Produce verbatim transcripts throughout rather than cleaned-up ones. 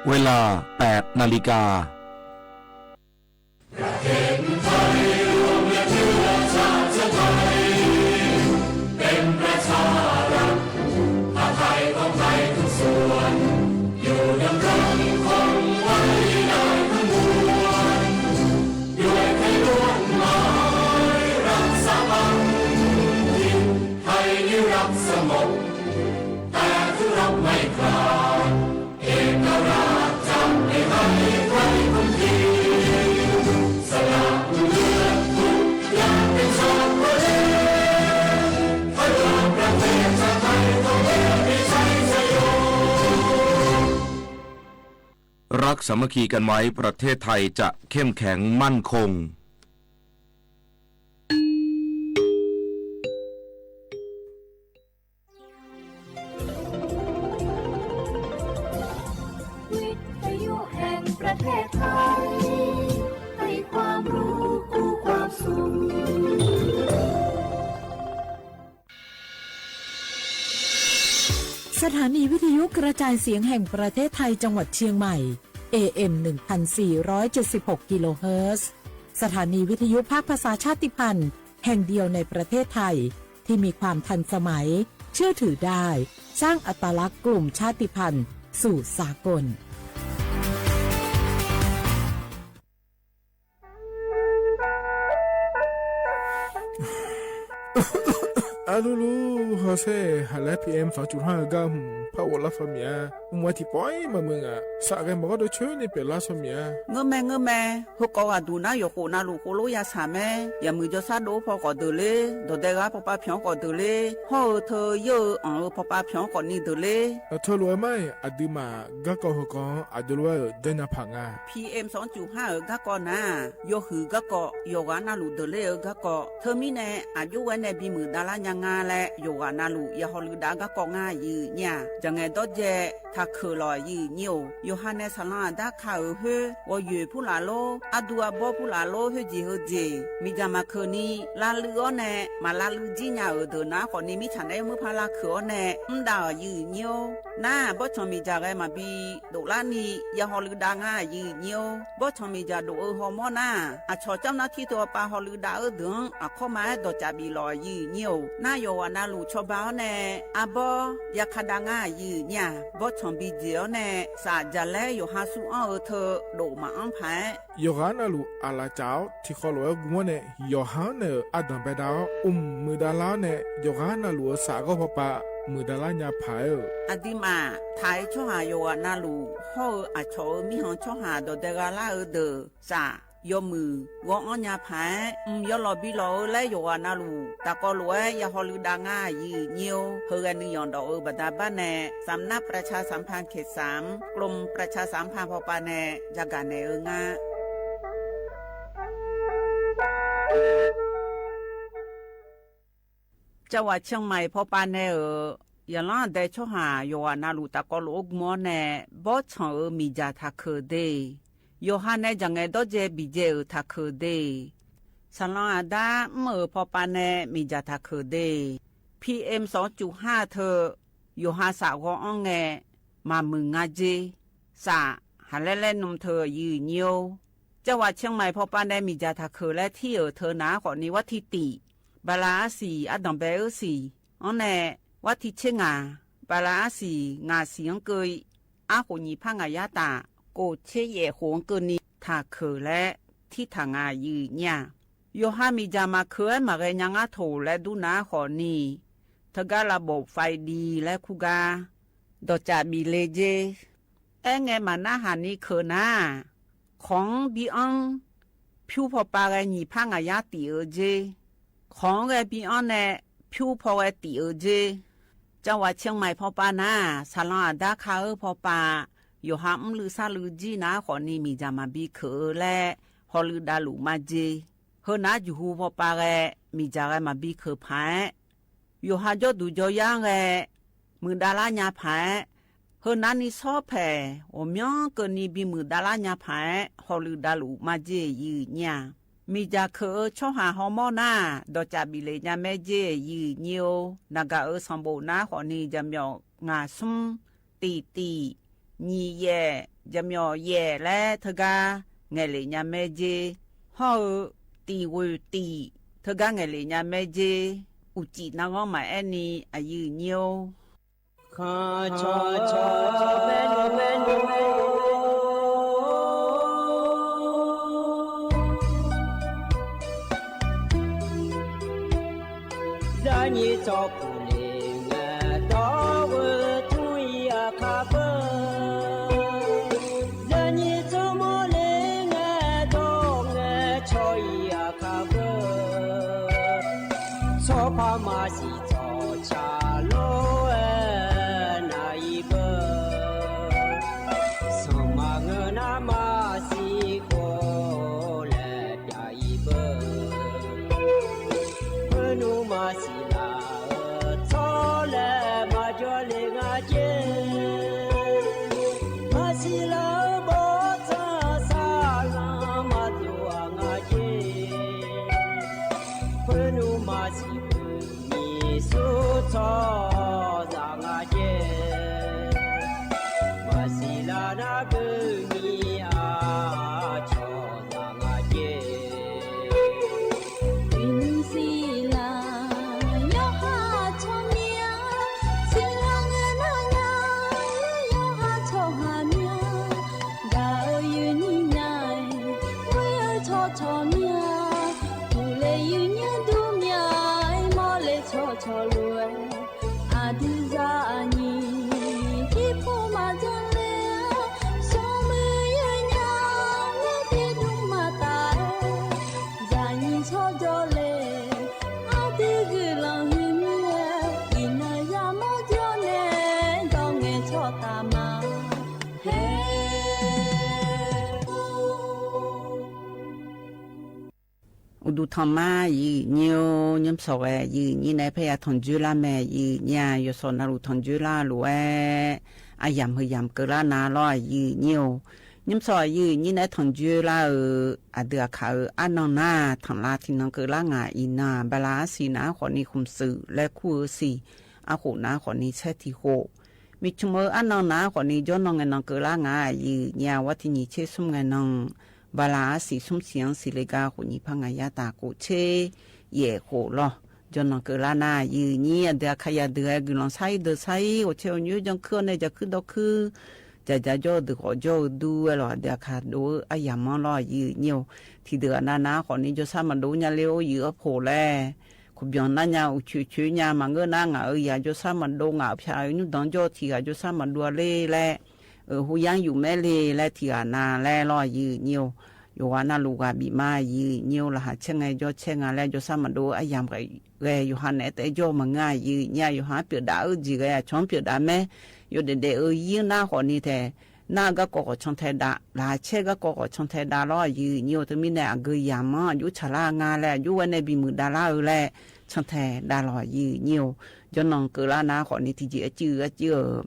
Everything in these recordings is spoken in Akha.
เวลา แปดนาฬิกา รักสามัคคีกันไว้ ประเทศไทยจะเข้มแข็งมั่นคง วิทยุแห่งประเทศไทย ให้ความรู้คู่ความสุข สถานีวิทยุกระจายเสียงแห่งประเทศไทยจังหวัดเชียงใหม่ เอเอ็ม หนึ่งพันสี่ร้อยเจ็ดสิบหก กิโลเฮิรตซ์ สถานีวิทยุภาคภาษาชาติพันธุ์แห่งเดียวในประเทศไทย ที่มีความทันสมัย เชื่อถือได้ สร้างอัตลักษณ์กลุ่มชาติพันธุ์สู่สากล Arlulu hawsher haqlaer P M sawqcuf har-eu gar hmq par ghoflar sawq miq-a. Mq-aer tiqpawf-ir maqmuiq ngaq, saf ghae maqgawr dov coer ni pyeuflar sawq miq-a. Ngeurmae ngeurmae, heukawv ghaqduq nar yawkhof navluf khoerlof yashaq mae. Yaqmuiq jawrshar dov-awr paw khawf deuq ler, dawqdae ghar pawpav pyanq-awr khawf deuq ler, hawr-eu teu yeur-eu anq-eu pawpav pyanq-awr khawf ni deuq ler. Aqteu lof-aer mar-iq, aqduimaf garkawv heukawv-anr aqdui lof-aer-euq janrnya paq nga. P M sawqcuf har-euq garkawv nar-aq, yawhuiq garkawv, yawqghaq navluf deuq ler-eu garkawv. Teumirnae aqjox ghae nae bimuiq davlar nya nga laer yawqghaq navluf ya hawluiv dav garkawv ngar aqyuif nyir-aq, jaqngaeq dawrdzae taqkeuq lawq aqyuif nyir-or. Yawqha nae saqlanr aqdar ka-euq khoer, ghawqyoeq purlaf lor, ardu arbawr purlaf lor, khoerjeq heujeq miqdzaq maqkeuq ni lavluiv-awr nae, maq lavluiv jir nya-euq deuq nar khawf ni mirtsaq naeq-aer muir par lavkeuq-awr nae mr dav-euq aqyuif nyir-or. Nar-aq, bawrtsanq miqdzaq ghae maqbi doflar ni ya hawluiv dav ngar aqyuif nyir-or. Bawrtsanq miqdzaq dof-eu hawmawr nar-aq, aqcawq camr nar tir teu-awr pav hawluiv dav-eu deuq-anr aqkawr ma-aer dawqcaf bif lawq aqyuif nyir-or. Nar yawqghaq navluf cawba-awr nae arbawr ya ka dav ngar aqyuif nyir-aq, bawrtsanq bijeq-awr nae saf jaqlaer yawqha sur anr-eu teu dof maqanr paq-aer, yawqghaq navluf aqlaf caf-awr tiqkhawf lof-aer guv-awr nae, yawqha-anr naeq-euq ardanq baedav-awr, mq muiqdav lar-awr nae, yawqghaq navluf-euq saf ghawr pawpav muiqdav lar nya paq-aer-euq. Aqduimaf taq-aer tsawrhaq yawqghaq navluf hawr-eu aqcawq-euq mirkhanq tsawrhaq dawqdae gha lar-eu deuq saf yawmuiq ghawr-anr nya paq-aer, mq yawlawq bi lawq-eu laer yawqghaq navluf taqkawv lof-aer ya hawluiv dav ngar aqyuif nyir-or. Heughae nuiyanq dawf-eu baqda bar nae สำนักประชาสัมพันธ์เขตสาม กรมประชาสัมพันธ์ พป nae yagaq naeq-eu nga. Cavghaq Ciangmaiq pawpav nae-euq zaqlanr aqdae tsawrhaq yawqghaq navluf tafkawv lof-aer gm-awr nae, bawrtsanq-euq miqdzaq taqkeuq de, yawqha nae jaqngaeq dawrdzae biqdzae-euq taqkeuq de, saqlanr aqdar mr-euq pawpav nae miqdzaq taqkeuq de, P M sawqcuf har teu yawqha saf ghawr-anr ngae maqmuiq nga jer. Saf haqlaer laer nm teu aqyuif nyir-or. Cavghaq Ciangmaiq pawpav nae miqdzaq taqkeuq laer tir-euq teu nar khawf ni, war tiq tiq bala arsiq ardanq bae-eu siq-anr nae, war tiq tser ngaq bala arsiq ngaq siq-anr keuv-i, arkhof nyiq par ngaq yar taf kof tser yaef khof-anr keuvni taqkeuq laer tirtaq nga aqyuif nyir-aq, yawqha miqdzaq maqkeuq-aer maqghae nya ngar toq laer dur nar khawf ni, teugar lavbof faiv di laer kur gar dawqcaf bif le jer. Aerngae maqnarhaq ni keuq nar-aq, kawq-anr bi anr, pyur pawpav ghae nyiq par ngaq yar tif-eu jer. Kawq-anr ghae bi anr nae pyur paw ghae tif-eu jer. Cavghaq Ciangmaiq pawpav nar-aq, saqlanr aqdar ka-eu pawpav, yawqha mrluiv sarluiv jir nar khawf ni miqdzaq maqbi keuq-eu laer hawluiv davluf majer. Heunar juqhu pawpav ghae miqdzaq ghae maqbi keuq paq-aer, yawqha jawrduq jawryar-anr ghae muiqdav lar nya paq-aer, heunar ni sawr paeq ghawqmyanr keuvni bimuiq dav lar nya paq-aer hawluiv davluf majer aqyuif nyir-aq, miqdzaq keuq-eu tsawrhaq hawmawr nar-aq, dawqcaf bif le nya maer jer aqyuif nyir-or. Naqgaq-euq sanqbof nar khawf ni jaqmyawf ngaq smr tiq tiq nyiq yaef jaqmyawf yaef laer teugar ngaeqlef nya mae jer. Hawr-eu tiq ghoeq tiq teugar ngaeqlef nya mae jer. Uqcif narghanr maqaer ni aqyuif nyir-or. Khanq cawq cawq bae nymr bae nymr Zaqnyiq tsawrkuq le ngae dawr-eu tmr-ir aqkar beu. Zaqnyiq tsawrmawr le ngae dawr ngae caw-ir aqkar beu. Tsawrpar maqsiq tsawq caq lor-aer nav-ir beu. Sanqma ngeur nar maqsiq khof laer pyav-ir beu. Khoernmr maqsiq laf-eu tsawrlaeq maqjawr le nga jer. Maqsiq laf-eu bawrtsanq saqlanq maqdov-aq nga jer. Khoernmr maqsiq beu nyiq sur tsawrhaqzaq nga jer. Maqsiq laf nar beu nyiq aqcawq zaq nga jer. Uiqnymr siqlaq yawqha tsawrmyanr, siqlaq ngae nar nya yawqha tsawrhaq myanr. Gaq-eu yuifnyir nya-aer, ghoer-eu tsawrcawq myanr, uqle yuifnyir dur myanr-aer, mawrle tsawrcawq lof-aer, aqdui zaqnyiq tiqpov maqdzanr ler-a, smrmuiq yawnyaf-aer tiqdmr maqtaf-aer, zaqnyiq tsawrjawr le, aqdui guiqlanq huiqmir-aer, iqnan yamawr jawr nae dawr ngae tsawrtaf ma. Uqduq tanqma aqyuif nyir-or, nymr sawq ghae aqyuif nyir nae paerya tanqjoer lar mae aqyuif nyir-a. Yawshawq navluf tanqjoer lar lof-aer aryamq heu yamq keuvlar nar lawr aqyuif nyir-or. Nymr sawq aqyuif nyir nae tanqjoer lar-eu aqdui aqkaq-euq arnan nar tanqlav tiqnan keuvlar ngaq iqnan-aq, bala arsiq nar khawfni khmqsuif laer kur-eu siq, arkhof nar khawfni saer tiq khof, miqcmq-eu arnan nar khawfni jawrnan ngae nan keuvlar nga aqyuif nyir-a. War tiq nyiq tser smr ngae nan bala arsiq smr siq-anr siqle gar khofnyiq par ngaq yar taf khof tser yaef khof lawr. Jawrnan keuvlar nar aqyuif nyir aqdui aqkaq yadeuq-aer guiqlanq sar-ir deuq sar-ir, ghawqtsaeq ghawqnyoer jankuir-awr nae jaqkuir dawrkuir, jaqjaq jawr-eu deuq khawf jawr-eu dur-aer lawq, aqdui aqkaq dov-eu aryamq-anr lawr aqyuif nyir-or. Tiqdeuq aqnav nar khawfni jawrsar maqdov nya le-or, yuif-anr poq laer, kuqbyanq nar nya uqcoeq coeq nya maqngeur nar ngaq-euq yaq jawrsar maqdov, ngaq-euq pyaq-eu nymrdanq jawr-eu tiq ghaq jawrsar maqdov-a le laer, euq hu yar yuf maer le laer tiq ghaq nav laer lawr aqyuif nyir-or. Yawqghaq navluf ghaq bif ma aqyuif nyir-or. Laqkhaq caer ngae jawr caer nga laer jawrsar maqdov-eu aryamq ghae yawqha naeq-aer taef-aer jawr-eu maqngeur aqyuif nyir-a. Yawqha-anr pyeufdaf-eu jeq ghae aqcawq-anr pyeufdaf mae. Yawdaef daef-eu yir nar khawfni tae nar-eu garkawv khawf cantae dav, laqkhaq caer garkawv khawf cantae dav lawr aqyuif nyir-or. Teumirnae aqgeu yamq-anr aqjox tsaqlar nga laer aqjox ghae nae bimuiq davlar-eu laer cantae dav lawq aqyuif nyir-or. Jawrnan keuvlar nar khawfni tiqjeq arcuiv arcuiv-euq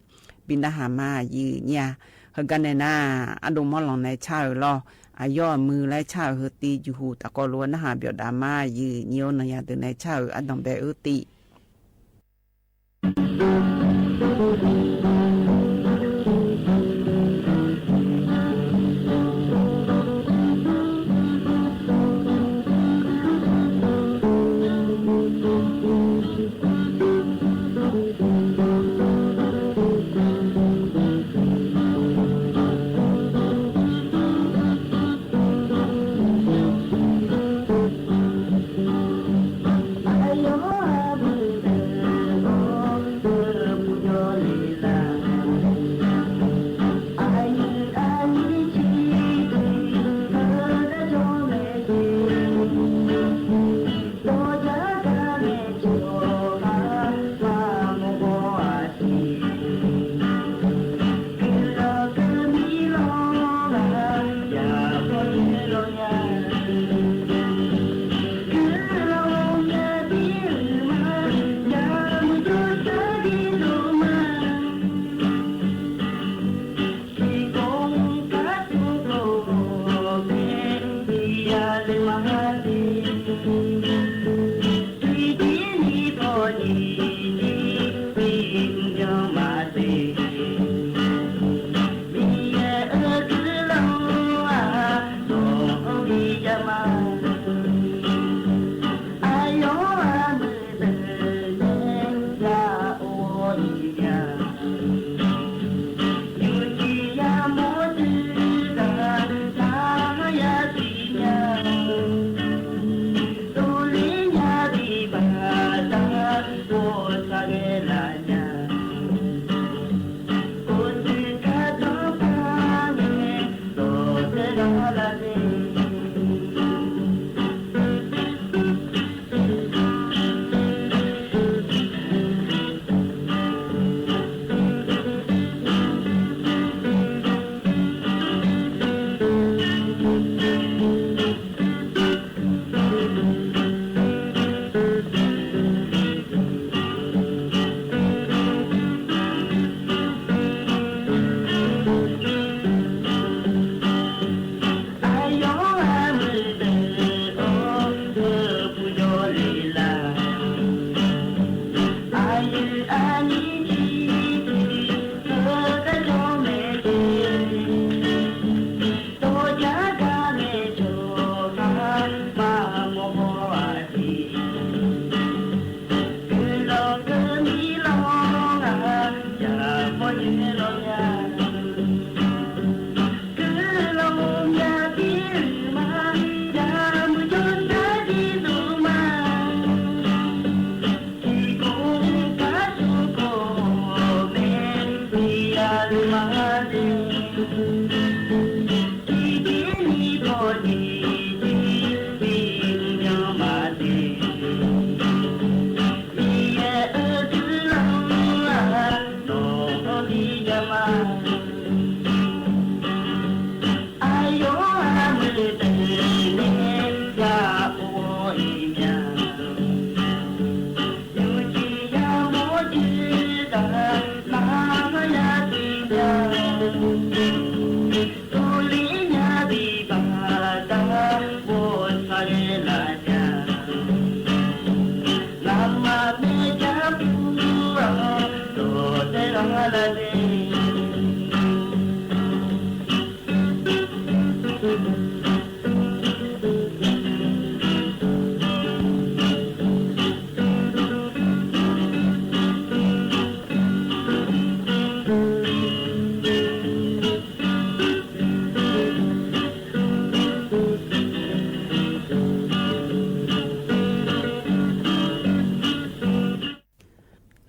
bi narhaq ma aqyuif nyir-a. Heugar nae nar ardov mawr lanq nae car-euq lawr, aqyawf aqmuiq laer car-euq heu tiv juqhuq tafkawv lof-aer narhaq byawf dav ma aqyuif nyir-or. Nanqya deuq nae car-euq ardanq bae-eu tiv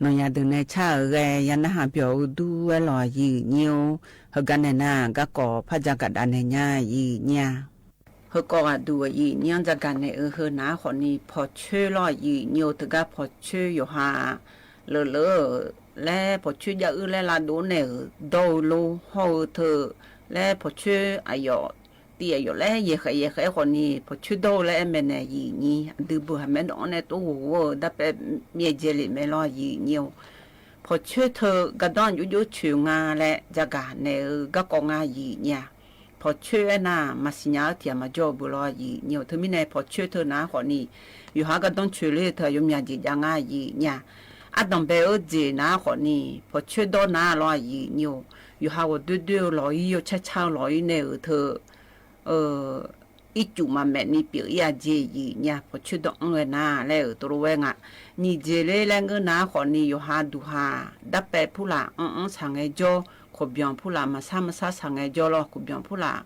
Nawnyaf deuq nae car-euq ghae ya narhaq byawq-eu dur-aer lawq, aqyuif nyir-or. Heugar nae nar, garkawv par ja gaq dav naeq nya, aqyuif nyir-a. Heukawv ghaqduq aqyuif nyir-anr ja gaq naeq-eu heu nar khawfni, pawqcoer lawr, aqyuif nyir-or. Teugar pawqcoer yawqha leufleur-euq laer, pawqcoer jav uir laer lavdov naeq-euq dawr-eu lor hawr-eu teu laer, pawqcoer aqyawf tiv aqyawf laer yaeqkhaeq yaeqkhaeq-aer khawfni, pawqcoer dawr-eu laer aer mae nae, aqyuif nyir. Aqdui beuq haq maernawv-anr nae tov ghof ghof-eu darpaev myav dzae lef mae lawr, aqyuif nyir-or. Pawqcoer teu gardanr aqjox jox coeq nga laer ja gaq naeq-eu garkawv nga, aqyuif nyir-a. Pawqcoer aernar, maqsiq nya-eu tiq ghaq maqjawr-eu beuq lawr, aqyuif nyir-or. Teumirnae pawqcoer teu nar khawfni, yawqha gardanr coeq ler-eu teu aqyawfmaf jeq jav nga, aqyuif nyir-a. Ardanq bae-eu jeq nar khawfni, pawqcoer dawr nar lawr, aqyuif nyir-or. Yawqha ghawqdoer doer-eu lawq-ir, yawcar car-eu lawq-ir nae-euq teu ircuf maqmaeq ni pyeuf-ir-a jeq, aqyuif nyir-a. Pawqcoer dawr-anr ghae nar laer-euq tov lof-aer nga. Nyiq jeq ler laer ngeur nar khawfni, yawqha duqha darpaev purlaf anr anr saq ngae jawr, kawqbyanq purlaf maqsar maqsar saq ngae jawr lawr, kawqbyanq purlaf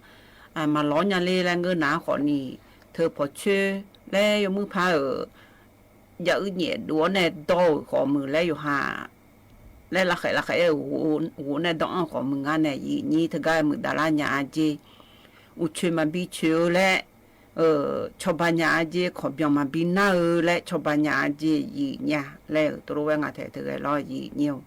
maqlawr nya ler laer ngeur nar khawfni, teu pawqcoer laer yawmuir par-euq jav uir nyaef dov-awr nae dawr-euq khawf muiq laer yawqha laer lafkhaeq lafkhaeq-aer-euq ghof nae dawr-anr-eu khawf muiq ngar nae, aqyuif nyir. Teugar muiqdavlar nya-a jeq, uqcoeq maqbi coeq-eu laer cawba nya-a jeq, kawqbyanq maqbi nar-eu laer cawba nya-a jeq, aqyuif nyir-a laer-euq tov lof-aer nga taeq teu ghae lawr, aqyuif nyir-or.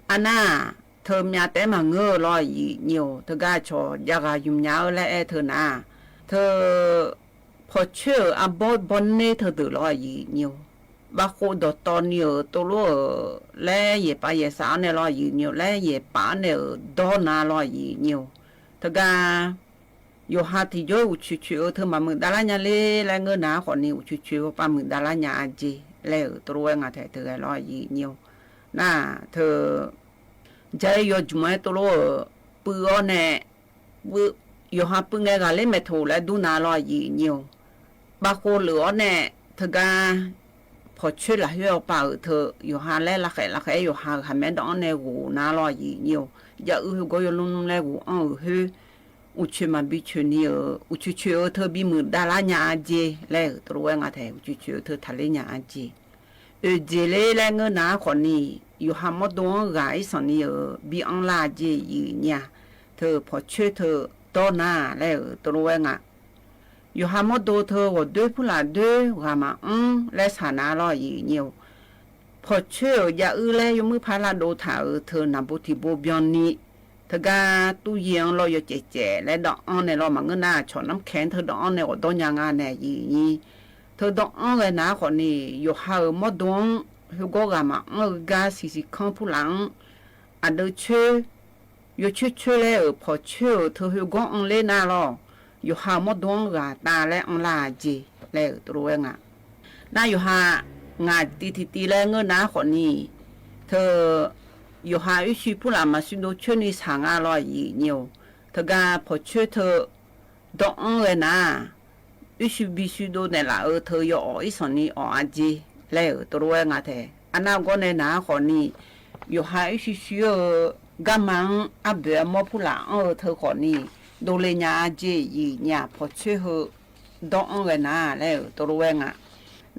Arnar, teu myav taef-aer maqngeur-eu lawr, aqyuif nyir-or. Teugar cawq jav ghaq ymq nya-eu laer aer teu nar, teu pawqcoer-euq arbawr bawrner teudeuq lawr, aqyuif nyir-or. Bavkhov dawqtawv ni-euq tov lof-euq laer yaeqpav yaeqsaf-anr nae lawr, aqyuif nyir-or, laer yaeqpav-anr nae-euq dawr nar lawr, aqyuif nyir-or. Teugar yawqha tiqjawr uqcoeq coeq-eu teu maqmuiq davlar nya ler laer ngeur nar khawfni, uqcoeq coeq-eu pav muiq davlar nya-a jeq laer-euq tov lof-aer nga taeq teu ghae lawr, aqyuif nyir-or. Nar, teu jaq-ir yawjmq-aer tov lof-euq puiv-awr nae, yawqha puiv ngae ghaqler maeqtoq laer dur nar lawr, aqyuif nyir-or. Bavkhov leuf-awr nae, teugar pawqcoer lafkhoer-awr pav-euq teu yawqha laer lafkhaeq lafkhaeq-aer yawqha-euq haqmaer dawv-anr nae ghof nar lawr, aqyuif nyir-or. Jav uir khoergawr yawlmr laer ghof-anr-euq khoer, uqcoeq maqbi coeq ni-euq uqcoeq coeq-eu teu bimuiq davlar nya-a jeq laer-euq tov lof-aer nga taeq, uqcoeq coeq-eu teu taqler nya-a jeq. Oeq jeq ler laer ngeur nar khawfni, yawqha mawrdo-anr ghaq irsanq ni-euq bi anrlar-a jeq, aqyuif nyir-a. Teu pawqcoer teu dawr nar laer-euq tov lof-aer nga. Yawqha mawrdo teu ghawqdoer purlaf doer ghaq maqanr laer saq nar lawr, aqyuif nyir-or. Pawqcoer-euq jav uir laer yawmuir par lavdov taq-euq teu naqbo tiqbo byanni, teugar turyaer-anr lawr yawcaev caev laer dawv-anr nae lawr maqngeur nar, cawq narkaeq-anr teu dawv-anr nae ghawqdawr nya nga nae, aqyuif nyir. Teu dawv-anr ghae nar khawfni, yawqha-euq mawrdo-anr khoergawr ghaq maqanr-eu gar siqsiq kanr purlaf-anr, aqdui coer yawcoer coer laer-euq pawqcoer-euq teu khoergawr anrler nar lawr, yawqha-euq mawrdo-anr ghaq tav laer anrlar-a jeq laer-euq tov lof-aer nga. Nar yawqha ngaq tiv tiqtiv laer ngeur nar khawfni, teu yawqha oershuir purlaf maqshuir dov coer ni saq nga lawr, aqyuif nyir-or. Teugar pawqcoer teu dawv-anr ghae nar, oershuir bishuir dov naeqlaf-eu teu yawawq irsanq ni awq-a jeq laer-euq tov lof-aer nga taeq. Arnar gawr nae nar khawfni, yawqha oershuir shuir-eu garma-anr arboeq armawr purlaf anr-eu teu khawfni, dovle nya-a jeq, aqyuif nyir-a. Pawqcoer heu dawv-anr ghae nar laer-euq tov lof-aer nga.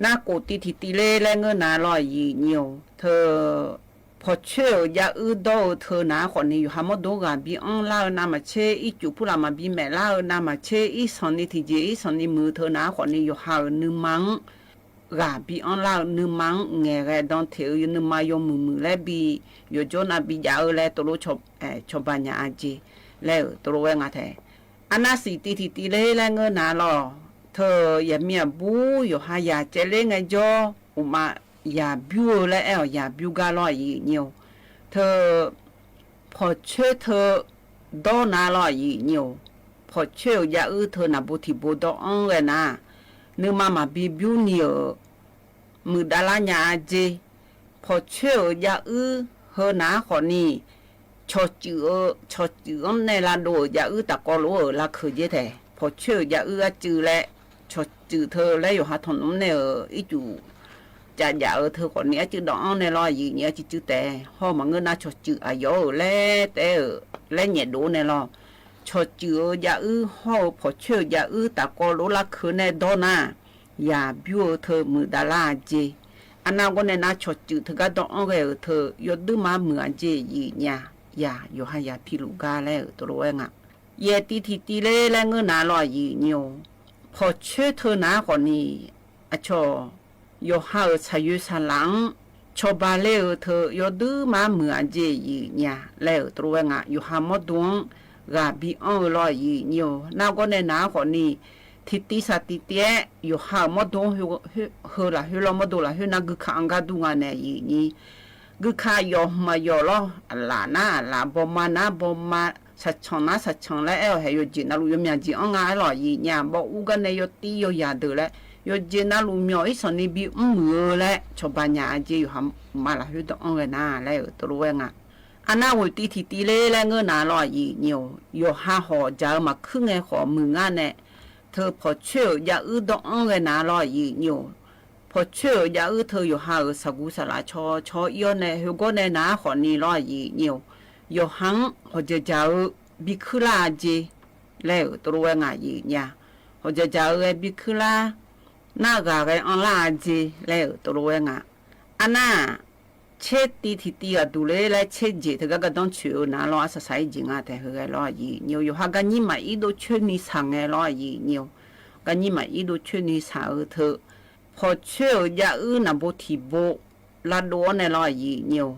Narkof tiv tiqtiv ler laer ngeur nar lawr, aqyuif nyir-or. Teu pawqcoer-euq jav uir dawr-eu teu nar khawfni, yawqha mawrdo ghaq bi anrlar-eu navmaqtser, ircuf purlaf maqbi maeflar-eu navmaqtser, irsanq ni tiqjeq irsanq ni muiq-eu teu nar khawfni, yawqha-euq nuima-anr ghaq bi anrlar-eu nuima-anr ngaeqghae dan teq-eu nuima yawmuiq muiq laer bi yawqjawr nav bijav-eu laer tov lof cawba nya-a jeq laer-euq tov lof-aer nga taeq. Arnar siq tiv tiqtiv ler laer ngeur nar lawr, teu yaqmiq aqbur yawqha yaq caevler ngaejawr, uqmav yaq byur-eu laer aer-awq, yaq byur gar lawr, aqyuif nyir-or. Teu pawqcoer teu dawr nar lawr aqyuif nyi-or, pawqcoer-euq jav uir teu naqbo tiqbo dawr-anr ghae nar, nuima maqbi bymr ni-euq muiqdav lar nya-a jeq. Pawqcoer-euq jav uir heu nar khawfni, cawqcuif-eu cawqcuif-anr nae lavdov-euq jav uir tafkawv lof-euq lavkeuq jer taef. Pawqcoer-euq jav uir arcuiv laer, cawqcuif teu laer yawqha tanqnmr nae-euq ircuf cavjaf-eu teu khawfni arcuiv dawv-anr nae lawr aqyuif nyi arcuiv cuiv taef. Hawr maqngeur nar cawqcuif aqyawf-euq laer taef-euq laer nyaef dov-ar nae lawr, cawqcuif-eu jav uir hawr-eu pawqcoer-euq jav uir tafkawv lof lavkeuq nae dawr nar, yaq bymr-eu teu muiqdav lar-a jeq. Arnar gawr nae nar cawqcuif teugar dawv-anr ghae-euq teu yawduir ma muiq-a jeq aqyuif nyi-a. Yaq yawqha yaq piluf gar laer-euq tov lof-aer nga. Yaeq tiv tiq tiv ler laer ngeur nar lawr aqyuif nyi-or, pawqcoer teu nar khawfni, aqcawq yawqha-euq saqyoeq saqlaq-anr cawba ler-eu teu yawduir ma muiq-a jeq aqyuif nyi-a laer-euq tov lof-aer nga. Yawqha mawrdo-anr ghaq bi anr-eu lawr aqyuif nyi-or, nar gawr nae nar khawfni, tiqtiv saq tiqtiv-aer yawqha-euq mawrdo-anr heu lafkhoer lawr mawrdo lafkhoer nar guikaq-anr gar dur nga nae aqyuif nyi. Guikaq yawf hmq aqyawf lawr, aqlaf nar aqlaf, bawma nar bawma, saqcanq nar saqcanq laer aer-awq haeq yawqjeq navluf yawmyaq jeq-anr nga aer lawr aqyuif nyi-a. Bawv ur gar nae yawtiv yawyaq deuq laer, yawqjeq navluf myawq irsanqni bimr muiq-eu laer cawba nya-a jeq yawqha ma lafkhoer dawv-anr ghae nar laer-euq tov lof-aer nga. Arnar ghoeq tiv tiq tiv ler laer ngeur nar lawr aqyuif nyi-or, yawqha hawq jaq-eu maqkuir ngae khawf muiq ngar nae, teu pawqcoer-euq jav uir dawv-anr ghae nar lawr aqyuif nyi-or, pawqcoer-euq jav uir teu yawqha-euq saqguq saqlaq caw caw ir-awr nae khoergawr nae nar khawfni lawr aqyuif nyi-or, yawqha-anr hawqjaq jaq-eu bi kuir lar-a jeq laer-euq tov lof-aer nga aqyuif nyi-a. Hawqjaq jaq-eu ghae bi kuir lar, nar ghaq ghae anrlar-a jeq laer-euq tov lof-aer nga. Arnar-aq, tser tiv tiq tiv ghaq duq ler laer tser jeq teugar gardanr coeq-eu nar lawr arsaq saq-ir jeq nga taef heu ghae lawr aqyuif nyi-or, yawqha garnyir maqir dov coer ni saq ngae lawr aqyuif nyi-or, garnyir maqir dov coer ni saq-eu teu pawqcoer-euq jav uir naqbo tiqbo lavdov-awr nae lawr aqyuif nyi-or,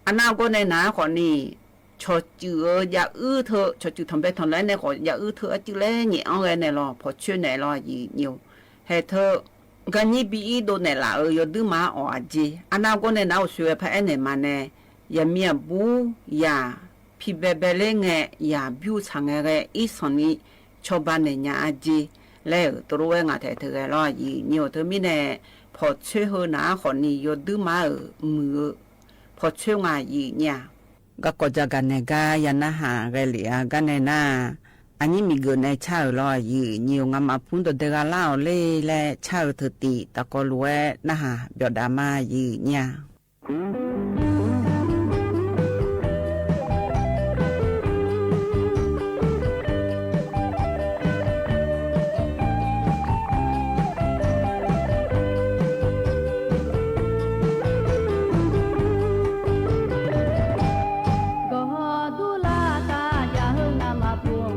arnar gawr nae nar khawfni, cawqcuif-eu jav uir teu cawqcuif tanqbae tanqlaer nae khawf jav uir teu arcuiv laer nyaef-anr ghae nae lawr pawqcoer naeq lawr aqyuif nyi-or, haeq teu garnyir bi ir dov naeqlaf-euq yawduir ma-anr awq-aq jeq. Arnar gawr nae nar uqshoe ghae paraer naeq ma nae, yaqmiq aqbur yaq pi baebae ler ngae, yaq bymr-eu tsaq ngae ghae irsanqni cawba naeq nya-a jeq laer-euq tov lof-aer nga taef teu ghae lawr aqyuif nyi-or, teumirnae pawqcoer heu nar khawfni yawduir ma-euq muiq-eu pawqcoer nga aqyuif nyi-a. Garkawv jagaq naeq gar ya narhaq ghae lef-a gar nae nar, aqnyir miqgeuf nae car-euq lawr aqyuif nyi-or, ngamaf pur dawqdae gha lar-awq ler laer car-eu teu tif tafkawv lof-aer narhaq byawf dav ma aqyuif nyi-a. Gawqdur lar taf jav-eu ngamaf pur,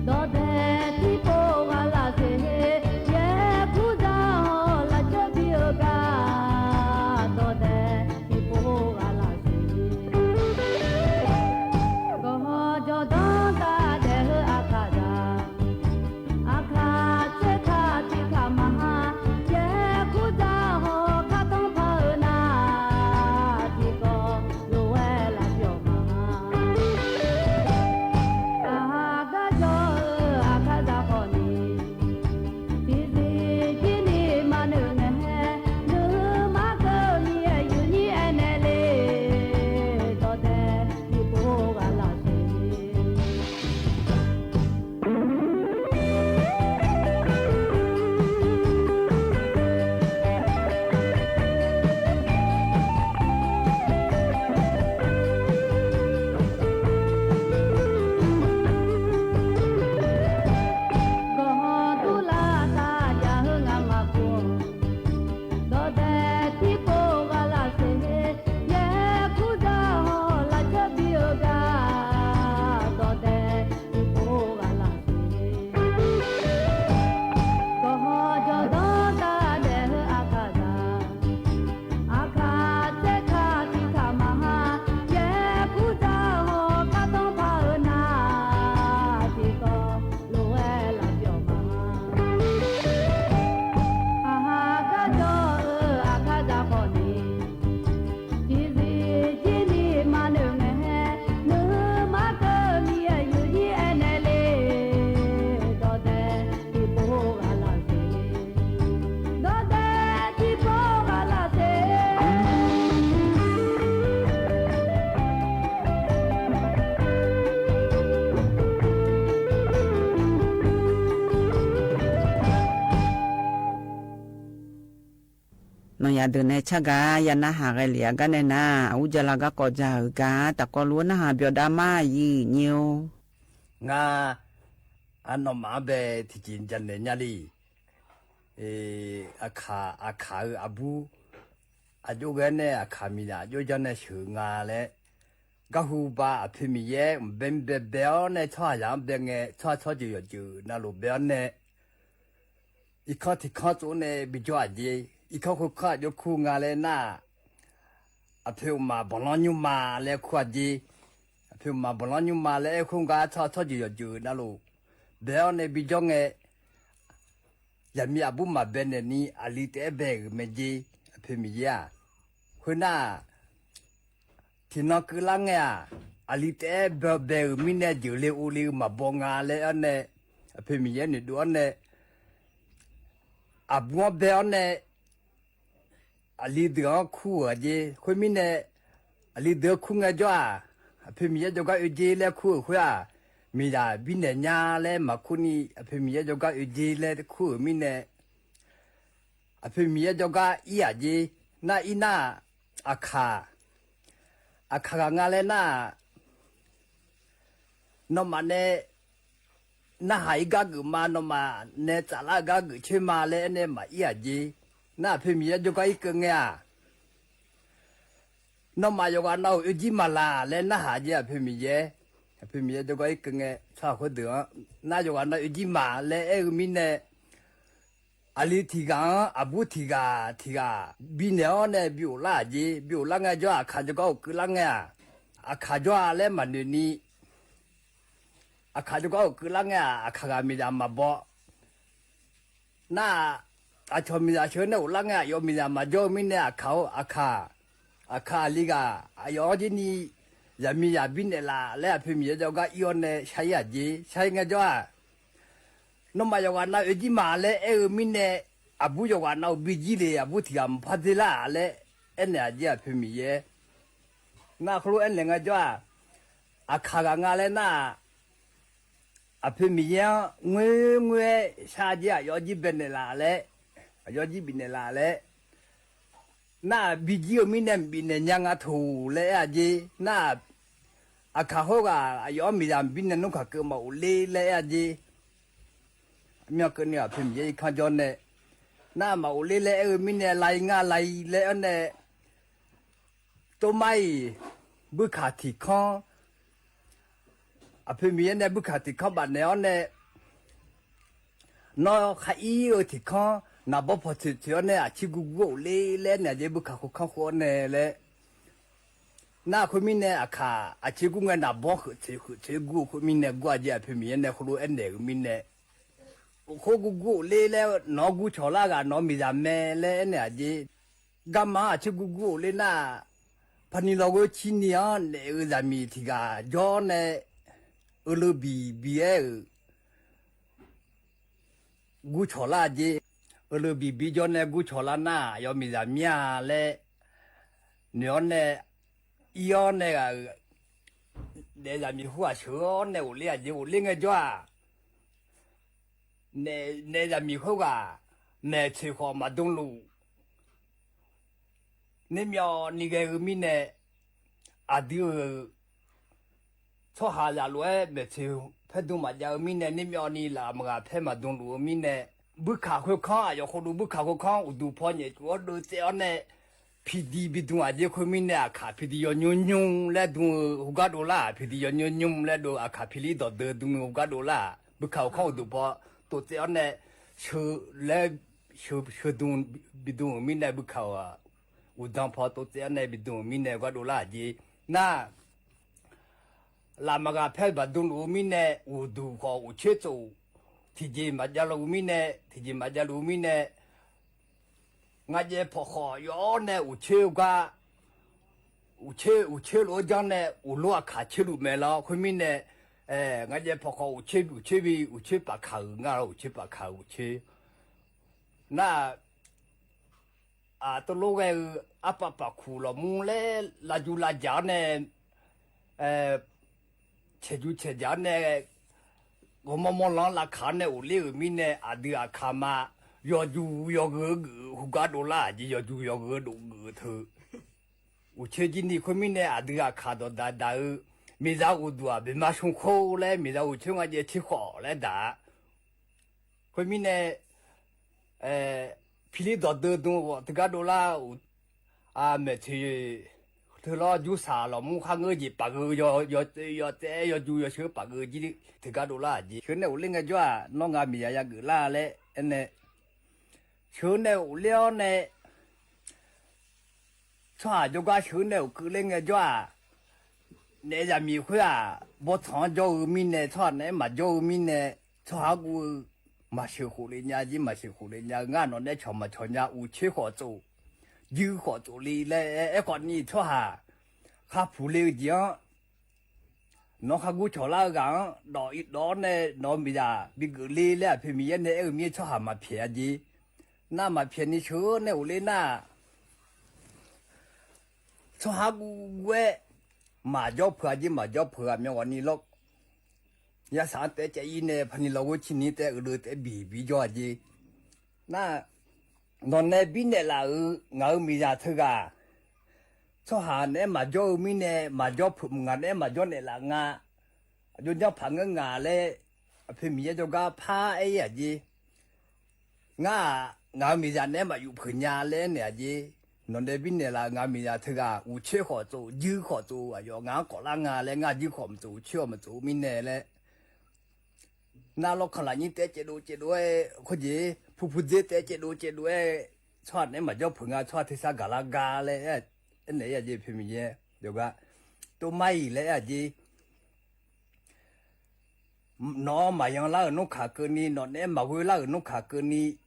dawqdae tiqpov ghaq lafseq, yaer pur za-awr lafjeur bi-eu gar. Nawq yaq deuq nae cargaq ya narhaq ghae lef-a gar nae nar, aqur jala garkawv ja-euq gar tafkawv luf-anr narhaq byawqdav ma yif nyir-or. Ngar, arnawmaf-anr bae tiqjeq janaeq nya le. Aqkaq, aqkaq-euq aqbur aqjox ghae-awr nae aqkaq miqzaq aqjox janr nae sheuq-eu nga laer, garhu ba aqpoeq Miqyaer mqbae mqbae bae-awr nae tsawrhaqzaq-anr bae ngae, tsawrhaq tsawrjeuq yawqjeuq navluf bae-awr nae irkanr tiq kanr tsov-awr nae bijawr-aq jeq. Irkanr khoerkanr aqjox kur nga laer nar-aq, aqpoeq uqmaq banqlanr nymrma laer kur-aq jeq. Aqpoeq uqmaq banqlanr nymrma laer aer khoer gar tsawrhaq tsawrjeuq yawqjeuq navluf bae-awr nae bijawr ngae, zaqmiq aqbur maqbae naeq ni aqli taef-aer bae-euq mae jeq. Aqpoeq Miqyaer-aq, khoernar-aq, tiqnan keuvlar ngae-aq, aqli taef-aer bae-euq mirnae jeuqle ovle-eu maqbaw nga laer-awr nae, aqpoeq Miqyaer noeqdov-awr nae, aqbur-anr bae-awr nae aqli deuq-anr kur-euq-aq jeq. Khoermirnae, aqli deuq-anr kur ngaejawr-aq, aqpoeq Miqyaer jawrgar oe jeq laer kur-euq khoer-aq, miqzaq birnaeq nya laer maqkur ni, aqpoeq Miqyaer jawrgar oe jeq laer kur-euq mirnae, aqpoeq Miqyaer jawrgar ir-aq jeq. Nar ir nar-aq, aqkaq, aqkaq ghaq nga laer nar-aq, nawmaf nae narhaq-ir gar geuf ma, nawmaf nae tsaflar-eu gar geuf coer ma laer aernae maqir-aq jeq. Nar aqpoeq Miqyaer jawrgar irkeuv ngae-aq, nawmaf yawqghaq nav-euq oe jir maqlaq laer narhaq jeq. Aqpoeq Miqyaer, aqpoeq Miqyaer jawrgar irkeuv ngae, tsawrhaq khoerdeuq-anr nar yawqghaq nav oe jir maqlaq laer aer-eu mirnae, aqli tiq ghaq-anr aqbur tiq ghaq tiq ghaq binaeq-awr nae bi ghoflar-aq jeq. Bi ghoflar ngaejawr-aq, aqkaq jawrgar ghofkeuvlar ngae-aq, aqkaq jawr-a laer maqnoeq ni, aqkaq jawrgar ghofkeuvlar ngae-aq, aqkaq ghaq miqzaq maqbaw. Nar-aq, aqcawq miqzaq sheuq-eu nae ghoflar ngae, aqyawf miqzaq maqjawr-eu mirnae, aqkaq-or aqkaq, aqkaq aqli ghaq aqyawf-anr jir ni zaqmiqzaq birnaeq laf laer aqpoeq Miqyaer jawrgar ir-awr nae shar-ir-aq jeq. Shar-ir ngaejawr-aq, nawmaf yawqghaq nav oe jir ma laer aer-eu mirnae, aqbur yawqghaq nav-euq bijir le, aqbur tiq ghaq maqpar dzer lar-aq laer aernaeq-aq jeq. Aqpoeq Miqyaer nar khoerlof aernaeq ngaejawr-aq, aqkaq ghaq nga laer nar-aq, aqpoeq Miqyaer-anr ngoerngoer-aer shar-a jeq. Aqyawf jir baenaeq laf laer, aqyawf jir bifnaeq laf laer nar-aq, bijir-eu mirnae maqbifnaeq nya nga toq laer aer-a jeq. Nar-aq, aqkaq khoerghaq aqyawf-anr miqzaq maqbirnaeq nmr kaqkeuv maqghofler laer aer-a jeq. Myanr keuvni aqpoeq Miqyaer irkanr jawr nae, nar-aq, maqghofler laer aer-eu mirnae, lav-ir ngar lav-ir laer-awr nae, tormar-iq buirkaq tiq kanr, aqpoeq Miqyaer nae buirkaq tiq kanr bafnaeq-awr nae, nawr khar ir-eu tiq kanr naqbawr paw tsoeq tsoeq-awr nae aqcir gurgur ghofler laer aernaeq-a jeq. Buirkaq khoerkanr khof-awr nae laer, nar khoermirnae aqkaq aqcir gur ngae naqbawr kheuftsoeq kheuftsoeq gur-eu khoermirnae gur-a jeq. Aqpoeq Miqyaer nae heulof aernaeq-euq mirnae, khoer gurgur ghofler laer nawq-anr gur cawq lar ghaq nawq-eu miqzaq mae laer aernaeq-aq jeq. Garma-anr aqcir gurgur ghofler nar-aq, paqniq lawqghoe cirni-anr naef-eu zaqmiq tiq ghaq jawr nae, euleuvbiq bi-aer-euq gur cawq lar-a jeq. Euleuvbiq bi jawr nae gur cawq lar nar-aq, aqyawf miqzaq mir-a laer noeq-awr nae, ir-awr nae ghaq-euq naef zaqmiq khoerghaq sheuq-awr nae ghofler-aq jeq. Ghofler ngaejawr-aq, naef, naef zaqmiq khoerghaq maeqtsoeq khawf maqdmluf, nermyawvni ghae-eu mirnae, aqdui-euq tsawrhaqzaq lof-aer maeqtsoeq paer dm maqjav-eu mirnae, nermyawvni laf maqghaq paer maqdmluf-eu mirnae, buirkaq khoerkanr, aqyawf khofdov buirkaq khoerkanr uqduq paw nyaef tsuf-awr dov tsaev-awr nae, piqdiq bidm-aq jeq. Khoermirnae aqkaq piqdiq yawnymr nymr laer dm-eu heugar dovlar-aq, piqdiq yawnymr nymr laer dov aqkaq piqlir dawqdeuv dm-eu heugar dovlar-aq, buirkaq khoerkanr uqduq paw tov tsaev-awr nae, sheu laer, sheu, sheu dm bidm-euq mirnae buirkaq-aq, uqdan paw tov tsaev-awr nae bidm-euq mirnae heugar dovlar-aq jeq. Nar laf maqghaq paer baqdm luf-eu mirnae, uqduq khawf uqcoer tsof, tiqjeq maqjav luf-eu mirnae, tiqjeq maqjav luf-eu mirnae, ngaqjaev pawqkhawf yawf-awr nae uqcoer gar, uqcoer, uqcoer lof-aer janr nae uqlor aqkaq coer luf mae lawr. Khoermirnae, ngaqjaev pawqkhawf uqcoer, uqcoer bi, uqcoer pafkaq-euq nga lawr, uqcoer pafkaq-euq uqcoer. Nar-aq, tov lor ghae-eu arpav pafkuq lawqmur laer lavjuv lavjaq-awr nae, caeqjuv caeqjaq-awr nae, ghawrmawr mawr lan-anr lavkaq-awr nae ghofler-euq mirnae, aqdui aqkaq ma, yawqjuq yawqgheu geuf-eu khoergar dovlar-aq jeq, yawqjuq yawqgheu dov geuf-eu teu. Uqcoer jir ni khoermirnae aqdui aqkaq dawqdaq daq-eu, miqzaq uqduq-aq boeqma shmr khor laer miqzaq uqcoer nga jaev tser khawf laer daq-a. Khoermirnae, piqlir dawqdeuv dm ghawf teugar dovlar-eu, maeqtsoeq teu lawr jursaq lawqmur kharngeur jeq paf geu, yawtsaev yawtsaev-aer yawjuq yawsheu paf geu jir teugar dovlar-aq jeq. Sheuq nae ghofler ngaejawr-aq, nawr ngaq miqzaq yageuf lar laer aernae, sheuq nae ghofler-awr nae, tsawrhaq jawrgar sheuq nae ghofkeuv ler ngaejawr-aq, naef zaqmiq khoer-aq, bawrtsanq-anr jawr-eu mirnae, tsawrhaq naeq-aer maqjawr-eu mirnae, tsawrhaq guv-eu maqsheuq khof le nya jir, maqsheuq khof le nya-eu ngar nawq naeq-aer cawq maqcawq nya, uqcoer khawf tsof, juir khawf tsof le laer aerkhawf ni tsawrhaq kharpuq le-eu jeq-anr, nawq khargur cawqlar-eu ghaq-anr dawq irdawv-awr nae nawq-eu miqzaq bigeuf le laer Aqpoeq Miqyaer nae aer-eu mir-aer tsawrhaq maqpyaeq-a jeq. Nar maqpyaeq ni sheuq nae ghofler nar, tsawrhaq guv guv-aer maqjawr peuq-a jeq, maqjawr peuq-a myawq ghawq ni lawr. Yasaq-anr taef-aer caev-ir nae paqni lawr ghoer cir ni taef-aer uiqdeuv taef-aer biq bijawr-a jeq. Nar, nawq nae birnaeq laf-euq ngaq-euq miqzaq teughaq, tsawrhaq naeq-aer maqjawr-eu mirnae maqjawr peuq, ngaq naeq-aer maqjawr naeqlaf nga. Aqjox janr paq ngeur nga laer Aqpoeq Miqyaer jawrgar par aer-ir-aq jeq. Ngar-aq ngaq-euq miqzaq naeq-aer maqyuf peuq nya laer aernaeq-aq jeq. Nawq nae birnaeq laf-euq ngaq-euq miqzaq teughaq uqcoer khawf tsof, juir khawf tsof, aqyawf ngaq-anr kawf lar nga laer, ngar juir khawf maqtsof, uqcoer-awq maqtsof mirnae laer. Nar lawrkanq lafnyir taef-aer caevdov caevdov-aer khoerjeq, purpurdzer taef-aer caevdov caevdov-aer, tsawrhaq naeq-aer maqjawr peuq nga, tsawrhaq tersar gaqlar gar laer aernaeq-ir-aq jeq. Aqpoeq Miqyaer yawqgar, tov mar-iq laer aer-aq jeq. Nawq-anr maqyan lar-euq nmr kaq keuvni, nawq naeq-aer maqghoe lar-euq nmr kaq keuvni,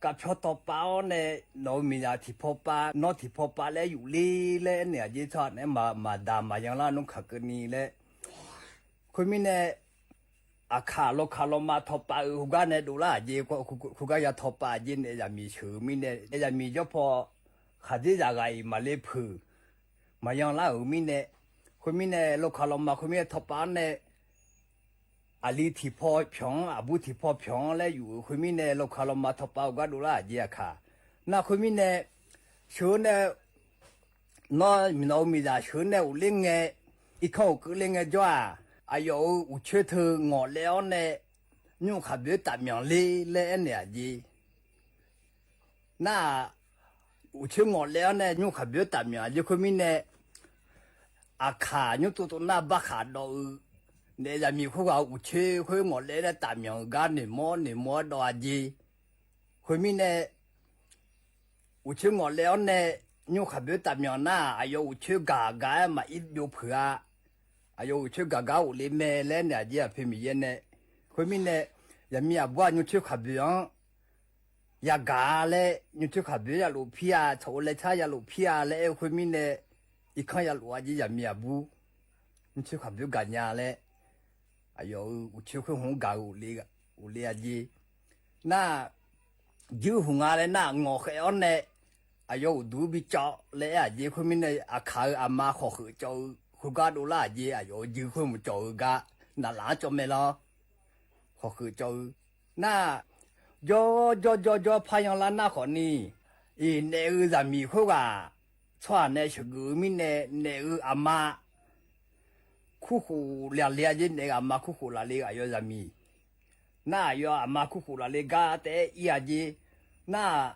kavpyawr tawv pav-awr nae, nawq-euq miqzaq tiqpaw pav, nawr tiqpaw pav laer yufler laer aernaeq-aq jeq. Tsawrhaq naeq-aer maqdaq maqyan lar nmr kaq keuvni laer. Khoermirnae, aqkaq lawkaq lawma tawv pav-eu khoergar nae dovlar-aq jeq, khoergar ya tawv pav-aq jeq naef zaqmiq sheuq-eu mirnae, naef zaqmiq jawr paw khaqdzerzaq ghaq-iq maqle peuq, maqyan lar-euq mirnae, khoermirnae lawkaq lawma khoermirnae tawv pav-anr nae, aqli tiqpaw pyawq-anr, aqbur tiqpaw pyawq-anr laer yuf-euq khoermirnae, lawkaq lawma tawv pav-eu gar dovlar-aq jeq aqkaq. Nar khoermirnae, sheuq-eu nae, nawr miqnawq-eu miqzaq sheuq-eu nae ghofler ngae, irkanr ghofkeuv ler ngaejawr-aq, aqyawf-euq uqcoer teu ngawqlaev-awr nae, nymr khaqboeq-aer taf myanq le laer aernaeq-aq jeq. Nar-aq, uqcoer ngawqlaev-awr nae nymr khaqboeq-aer taf myanq-aq jeq khoermirnae, aqkaq nymr tsov tsov nar barkhaq dawv-eu, naef zaqmiq khoerghaq-euq uqcoer khoer ngawqlaev nae taf myanq-euq gar noeqmawr noeqmawr-aer dawv-a jeq. Khoermirnae, uqcoer ngawqlaev-awr nae nymr khaqboeq-aer taf myanq nar-aq, aqyawf uqcoer gaq gaq-aer maqir byov peuq-a. Aqyawf uqcoer gaq gar ghofle mae laer naeq-aq jeq Aqpoeq Miqyaer nae. Khoermirnae, zaqmiq aqbur-aq nymr coer khaqboeq-anr yagaq-a laer, nymr coer khaqboeq-anr yalof pir-a, tsawq-eu laer tar yalof pir-a laer aer-eu khoermirnae, irkanr yalof-a jeq zaqmiq aqbur, nymr coer khaqboeq gaqnya laer, aqyawf-euq uqcoer khoer hmq-anr gaq-eu ghofle-a jeq. Nar-aq, juir huq nga laer nar-aq, ngawqkhaeq-awr nae aqyawf uqduq bicawv laer aer-aq jeq khoermirnae, aqkaq-euq aqma khawqkheuf cawv-eu khoergar dovlar-aq jeq, aqyawf-euq juir khoer hmq cawv-eu gar naqlaf-anr cawv mae lawr. Khawqkheuf cawv-eu nar-aq, jawr jawr jawr jawr paryan lar nar khawfni, iq naef-eu zaqmiq khoerghaq tsawrhaq nae sheuqgeuf-eu mirnae, naef-eu aqma kurkhof lafle-a jeq, naef-eu aqma kurkhof lafle-eu aqyawf zaqmiq. Nar aqyawf aqma kurkhof lafle gar taef-aer ir-aq jeq. Nar-aq,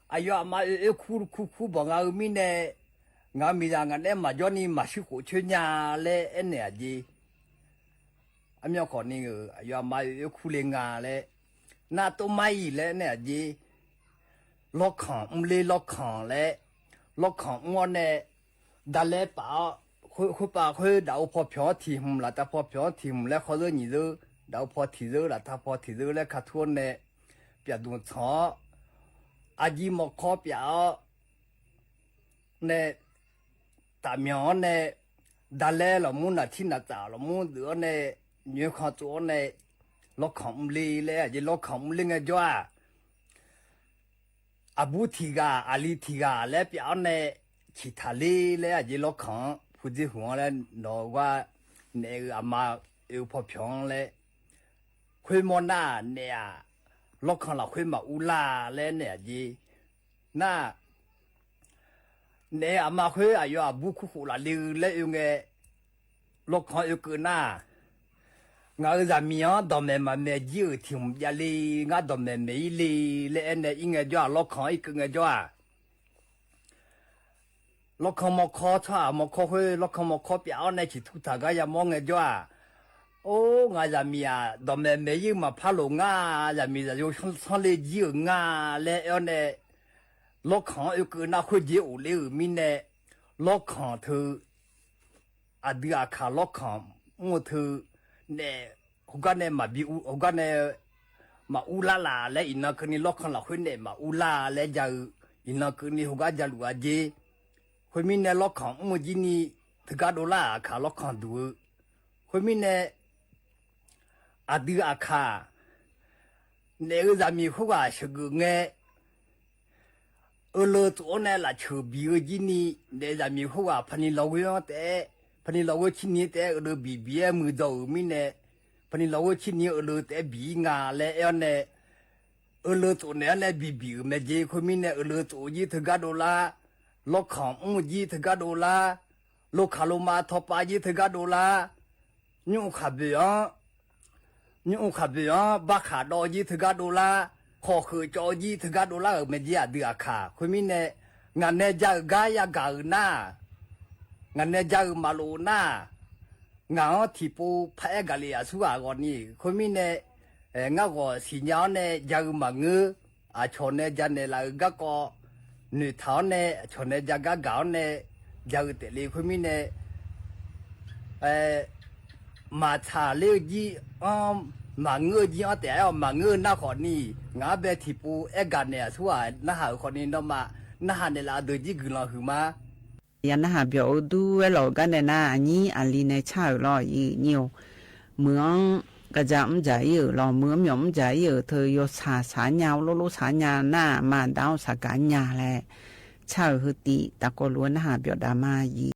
aqyawf aqma oe oer kur kur kur bawq nga-eu mirnae, ngaq-euq miqzaq ngaq naeq-aer maqjawr ni maqshir khof coer nya laer aernaeq-aq jeq. Armyanr khawfni-euq aqyawf aqma oe oer kur le nga laer, nar tov mar-iq laer aernaeq-aq jeq. Lawrkanq mrler lawrkanq laer, lawrkanq mr-awr nae, dalaer paf-awr, khoerpav khoer daqo paw pyawq-anr tiq hmq, laftav paw pyawq-anr tiq hmq laer khawr zeur nyiq zeur, daqo paw tiq zeur, laftav paw tiq zeur laer ka tur-awr nae, pyaqdmq tsanq-awr, aqjir mawrkawr pyaf-awr nae, tafmyanq-awr nae, dalaer lafmur naqtir naqtsaf lafmur deuq-awr nae, nyoerkanr tsov-awr nae, lawrkanq mrler laer-aq jeq, lawrkanq mrler ngaejawr-aq, aqbur tiq ghaq aqli tiq ghaq laer pyaf-awr nae, ciqtaq ler laer-aq jeq, lawrkanq-anr pudzer huq-anr laer nawq-eu gar naef-eu aqma oe-eu paw pyawq-anr laer, khoermawr nar-aq naef-aq lawrkanq lafkhoer maqur lar laer naeq-aq jeq. Nar, naef-eu aqma khoer aqyawf aqbur kurkhof lafle-eu laer oe ngae, lawrkanq oekeuv nar, ngaq-euq zaqmiq-anr dawqmaeq maqmaeq jir-euq tiq hmq javle, ngar dawqmaeq maeq-ir le laer aernae ir ngaejawr-aq, lawrkanq irkeuv ngaejawr-aq, lawrkanq mawrkawr, tsawrhaq mawrkawr khoer lawrkanq mawrkawr pyav-awr nae ciqtur taq gar yamawr ngaejawr-aq, or, ngaq zaqmiq-aq dawqmaeq maeq-ir-eu maqpar loq ngar, zaqmiq zaqyo sanr le jir-euq nga laer aer-awr nae, lawrkanq-anr oekeuv nar khoerjeq of ler-euq mirnae, lawrkanq teu aqdui aqkaq lawrkanq mr-eu teu naef heugar nae maqbi ur, heugar nae maqur lar laf laer iqnan keuvni lawrkanq lafkhoer naef maqur lar laer ja-eu, iqnan keuvni heugar jaluf-a jeq. Khoermirnae lawrkanq mr-eu jir ni teugar dovlar-aq aqkaq lawrkanq duq-eu. Khoermirnae aqdui aqkaq naef-eu zaqmiq khoerghaq sheuqgeuf ngae, Euleu tsof-awr nae lafceuq biq-eu jir ni, naef zaqmiq khoerghaq paqni lawqghoer-anr taef-aer, paqni lawqghoer cirni taef-aer euleu biq bi-aer muiqdzaw-euq mirnae, paqni lawqghoer cirni euleu taef-aer biq-ir nga laer aer-awr nae, euleu tsof naeq-anr nae bibiq-euq mae jeq. Khoermirnae euleu tsof jir teugar dovlar, lawrkanq mr jir teugar dovlar, lokaq loma tawpav jir teugar dovlar, nymr khaqboeq-anr, nymr khaqboeq-anr barkhaq dawv jir teugar dovlar, khawq kheuq cawv jir teugar dovlar-euq mae jeq aqdui aqkaq. Khoermirnae ngaq nae ja-euq gar yagaq-euq nar, ngaq nae ja-euq maqlof nar, ngaq-anr tiqpov paraer gaqlef aqsurghaq ghawqni. Khoermirnae ngar ghawq siqnya-awr nae ja-eu maqngeur, aqcawq nae janaeq laf-eu garkawv noeqtaq-awr nae aqcawq nae ja gar gaq-awr nae ja-eu taefle. Khoermirnae maqtsaq ler-eu jir-anr, maqngeur-eu jir-anr taef-aer-awq, maqngeur-eu nar khawfni, ngaq-anr bae tiqpov aer gaqnaeq aqsurghaq narhaq-euq khawfni nawmaf narhaq naeqlaf deuq jir guiqlanq huiqma. Ya narhaq byawq-eu dur-aer lawq-euq gar nae nar, aqnyir aqli nae car-euq lawr, ir nyir-or. Muiq-anr gaqja mr dzaq ir-euq lawq, muiq-anr myawf mr dzaq ir-euq teu yawshaq shaq-ar nya, lorlor shaq-ar nya nar, aqma aqda-anr shaqgaq-ar nya laer car-euq heu tiv tafkawv luf-aer narhaq byawq dav ma ir.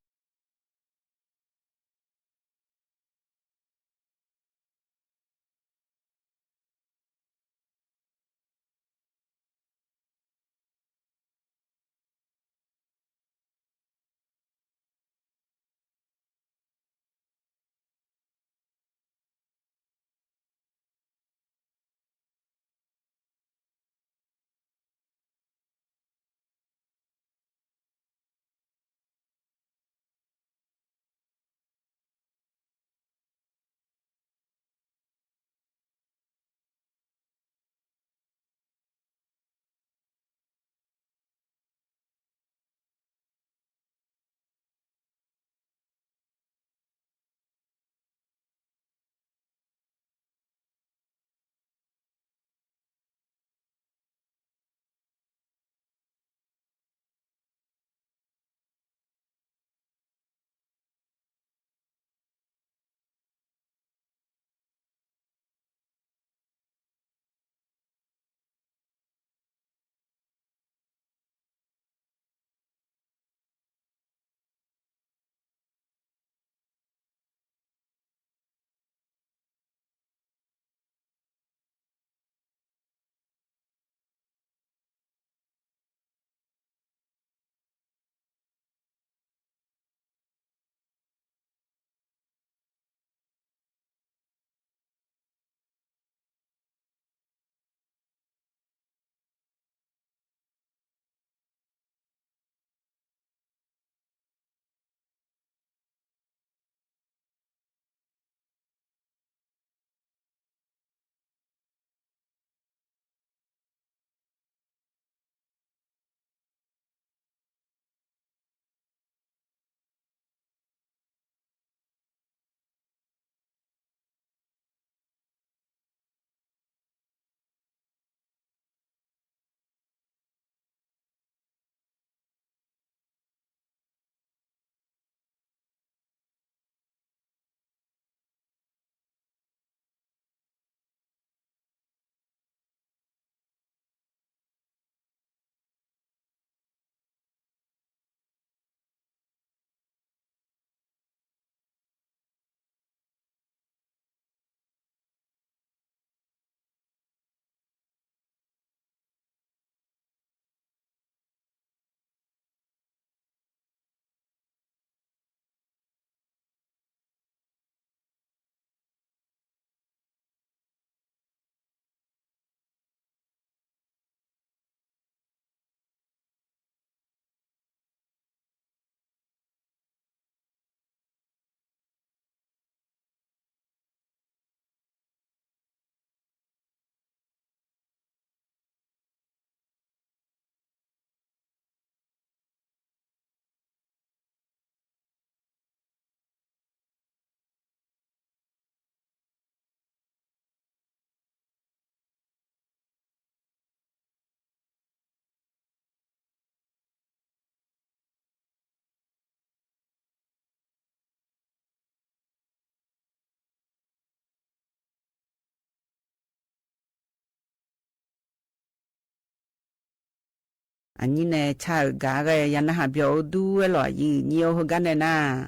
Aqnyir nae car-euq gaq-aer ghae ya narhaq byawq-eu dur-aer lawq, aqyuif nyir-or. Heugar nae nar,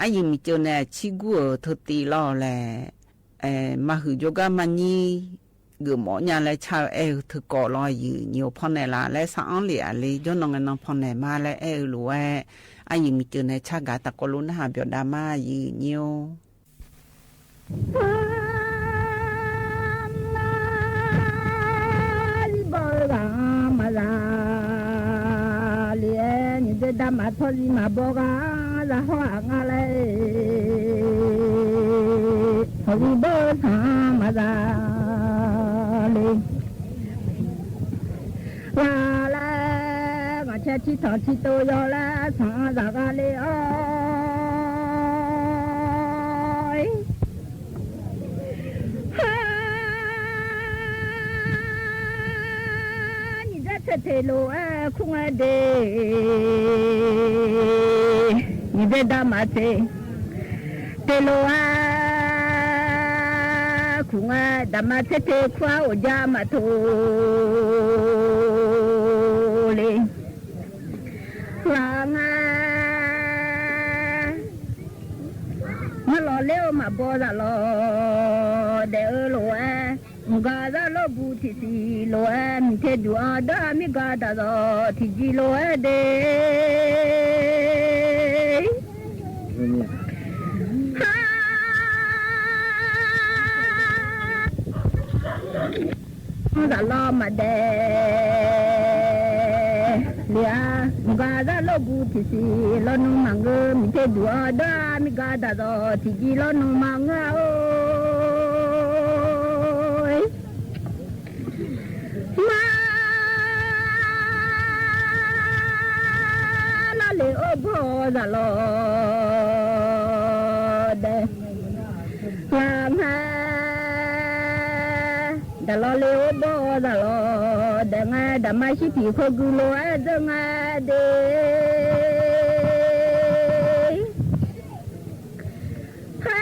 aryuif miqceuv nae aqcir gur-euq teutiv lawr laer, maqhuiq jawrgar maqnyir geufmawf nya laer car-eu aer-eu teukawv lawr, aqyuif nyir-or. Pannaeq laf laer sar-anr lef-aq le, jawrnan ngae nan pannaeq ma laer aer-eu lof-aer, aryuif miqceuv nae car gaq taqkawv lof narhaq byawq dav ma, aqyuif nyir-or. Zir baw-eu ghaq-anr maqza le-aer, nyiq dzae dav maq tawr zir maqbaw ghaq-anr za hawr-aq nga laer, tawq zir baw-eu sanq-anr maqza le. Ghaq laer ghaqcaer tirtanq tirtov yawlaer sanq-anr zaq gha le-awr, nyiq dzaer tser teq lof-aer kur ngae de, nyiq dzaer dav maq tser teq lof-aer kur ngae, daqma tser teq kur-ar, oqja maq tov le. Ghaq nga marlawq ler-eu maqbaw zaq lawq daef-eu lof-aer, mqgaq zar lawrbu tiqsiq lof-aer, miqte duq-anr dawr-a mirgaq daqzawq tiqjir lof-aer de. Zaq lawr maqdaef le-a, mqgaq zar lawrbu tiqsiq lawnmr maqngeur, miqte duq-anr dawr-a mirgaq daqzawq tiqjir lawnmr maqngeur-a or. Mar lar le or bawr zaq lawq daef ghaq nga, daqlawq le or bawr zaq lawq daef nga, daqma shir tiq khoer gui lof-aer dzeur nga de. Par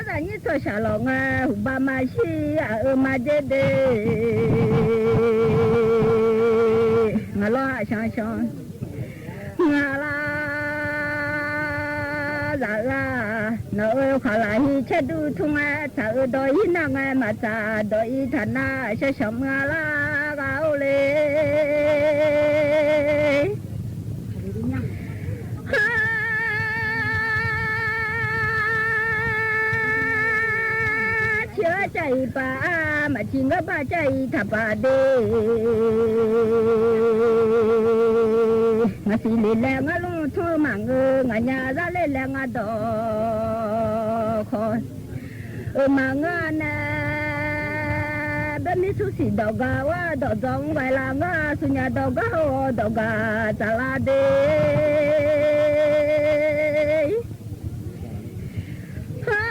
zaqnyir tsawrshaq lawq ngae, huqbav maqshir aq-eu maqdzer de. Ngaq lawr aqshanq shanq ngaq lar zaq-eu-aq, nawq-euq khaqlaq hi caer dur tmr ngae, tsaq-eu dawq-ir nar ngae maqtsaq, dawq-ir taq nar shar shanq mr-a lar ghaq-or le. Har ciq-aer cav-iq paf-a, maqciq ngeur bar cav-iq taq paf de. Ngaq siq lef laer ngar lmr tmr-eu maqngeur, ngaq nya zar ler laer ngar dawq khawf-eu maqngeur-a nae, baermir smr siq dawq gaq-awr dawq dzaw-anr ghae lar ngar, smrnya dawq gaq-awr dawq gaq tsaf lar de. Har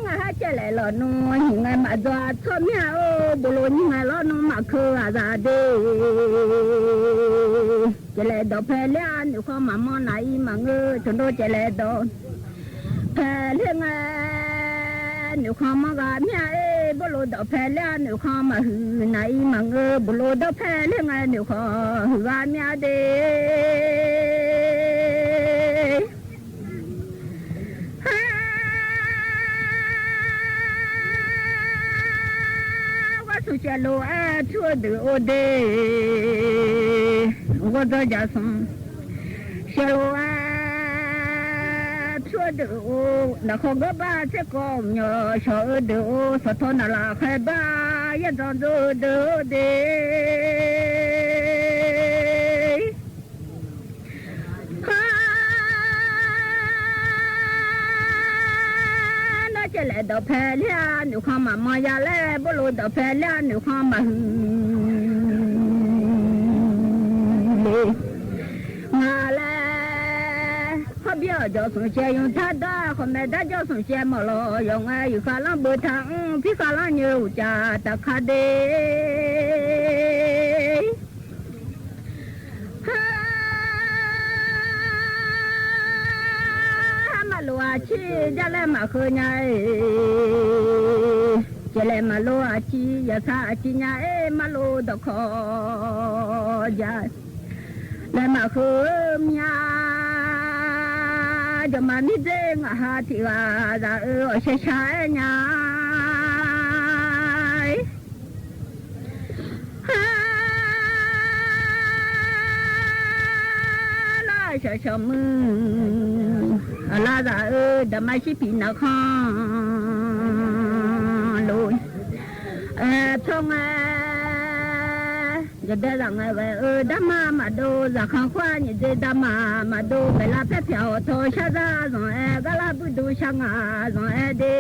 ngaq har caevlaef lawq nmr, nyiq ngae maqdzaw-a tsawr mir-a or, bolo nyir ngae lawr nmr maqkeuv ghaq zaq de. Caevlaef dawqpae ler-a noeqkhanq maqmanr naq-ir maqngeur, tmqdov caevlaef dawq pae ler ngae noeqkhanq manr ghaq mir-a er, bolo dawqpae ler-a noeqkhanq maqhuiq naq-ir maqngeur, bolo dawqpae ler ngae noeqkhanq huiq ghaq mir-a de. Har ghawr smq caev lof-aer tur-eu deuq or de. Ghawr dzawr jaq smq caev lof-aer tur-eu deuq or, naqkhawq gawrbar tserkawv myawq shawq-eu deuq or, sanqtaw naqlaf khaerbar yar dzan dzor-eu deuq or de. Har nar caevlaef dawqpae ler-a noeqkhanq maqmanr ya laer, bolo dawqpae ler-a noeqkhanq maqhuiq le. Ngaq laer hawr byaer-awq jawq smq caev yawq tar dar, khawqmae dar jawr smq caev mawq lawq yawq ngae, yawq khavlanr beu taq mr, pirkhavlanr nyoe uqcaf taf ka de. Har maqlof-a Aqcir jar laer maqkheu nya-e, caevlaeq maqlov aqcir, yawqsaq aqcir nya-e, marlov dawqkawq ja. Laer maqkheu mya, jawqmaf mirdzer ngaq ha tiq ghaq zaq-eu awqshaq shaq-aer nya. Lar shawq shawq muiq, aqlaf zaq-eu daqma shir piq naqkhanq lof, aer tsawr ngae, jawqdae zaq ngae ghae-eu darma maqdov, zaqkhanq khoer-aq nyiq dzer darma maqdov, baeqlar paer pyaq-awq tawq shar zar zanq-aer, garlar buirdov shar ngaq zanq-aer de.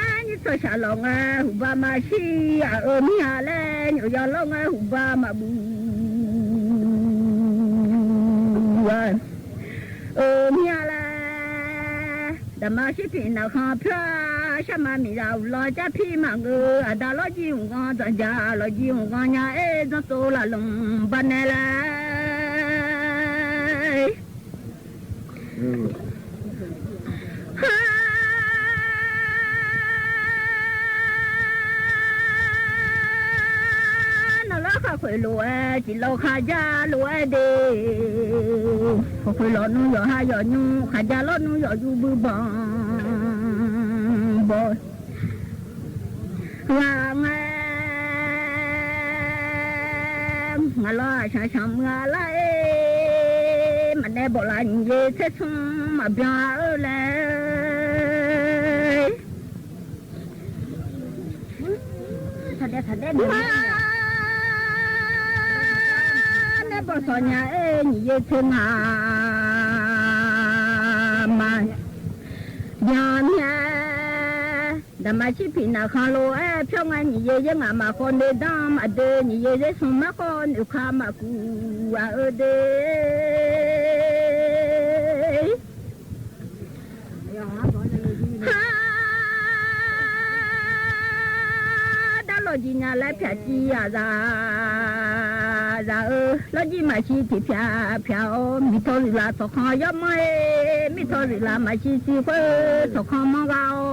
Lar nyir tsawq shaq lawq ngae, huqba maqshir aq-eu mir-a laer, nyof yaw lawr ngae, huqba maqbuq-a-euq mir-a laer, daqma shir piq naqkhanq pyur-aq, sharma miqzaq uqlawr car pir maqngeur, aqda lawrjir mqghanr dzanqdzaq, lawqjir mqghanr nya-aer, dzanr tsov laf lanq bar nae laer. Har nawq lawr khaqkhoeq lof-aer, tiq lawr khaqja lof-aer de. Khaqkhoeq lawq nmr yawqha yawq nymr, khaqja lawr nmr yawq yur buir banq baw. Ghaq ngae, ngaq lawr-aq shanqshanq muiq-a lar-e, maqnae bawf laf nyiq yer tser smr maqbyan-a-eu laer. Nae bawq sawq nya-aer nyiq yer tser ngaq ma byan mir-aer, daqma shir piq naqkhanq lof-aer pyawr ngae, nyiq yer yaer ngaq maqkhawf noeq danr maqdoe, nyiq yer yaer smq markhawf noeq ka maqkuq-a-eu de. Har dar lawqjir nya laer pyaq civ-aq zaq-eu, lawrjir maqshir tiq pyaq pyaq-awr, miqtaw zuiqlaf tawqkhanq yawr manr-e, miqtaw zuiqlaf maqshir shir khoer tawqkhanq manr ghaq-awr.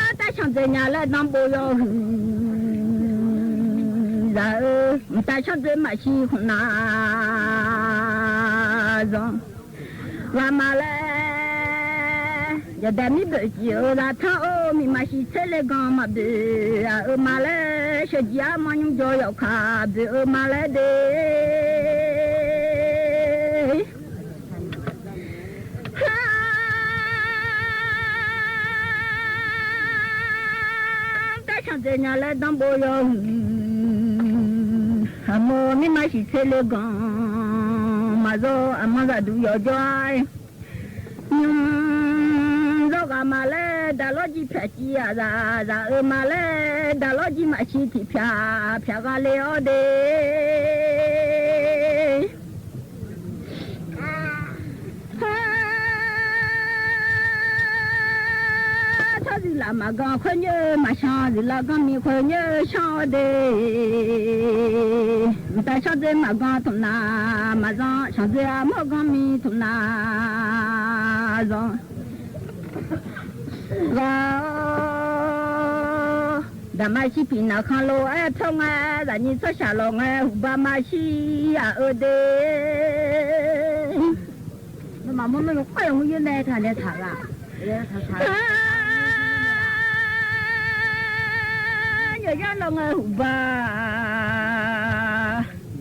Har dar canqdzae nya laer danrbo yawhuiq zaq-eu, mqtav canqdzae maqshir khmq nav zanq ghaq ma laer, yawqdaeq mir boeq jir-eu lavtanr-or, miqmaq shif tser le ganq maqboeq-a-eu ma laer, sheuqjir armawr nymr jawr yawkaq boeq-eu ma laer de. Har dar canqdzae nya laer danrbo yawhuiq, aqmawr mirma shif tser le ganq maqzawr, aqmawr zaqduq yawqjawr-a. Nymr zawr ghaq ma laer, daqlawr jir pyaq civ-aq zaq, zaq-eu ma laer, daqlawr jir maqshir tiq pyaq pyaq gha le-awr de. Har tsawrzuiq laf maqganq khoer nyoer maqshanq, zuiqlar ganrmi khoer nyoer shanr-awr de. Mqtav shawrdzer maqganq tmqnav maqzanr, shanqdzer armawr ganrmi tmqnav zanq ghaq-awr. Daqma shir piq naqkhanq lof-aer pyawr ngae, zaqnyir tsawrshaq lawq ngae, huqba maqshir-aq-eu de. Nawmaf mawrmawr-eu khoer-aq, mr-eu nae taq nae taq ghaq. Yawqyar lawq ngae huqba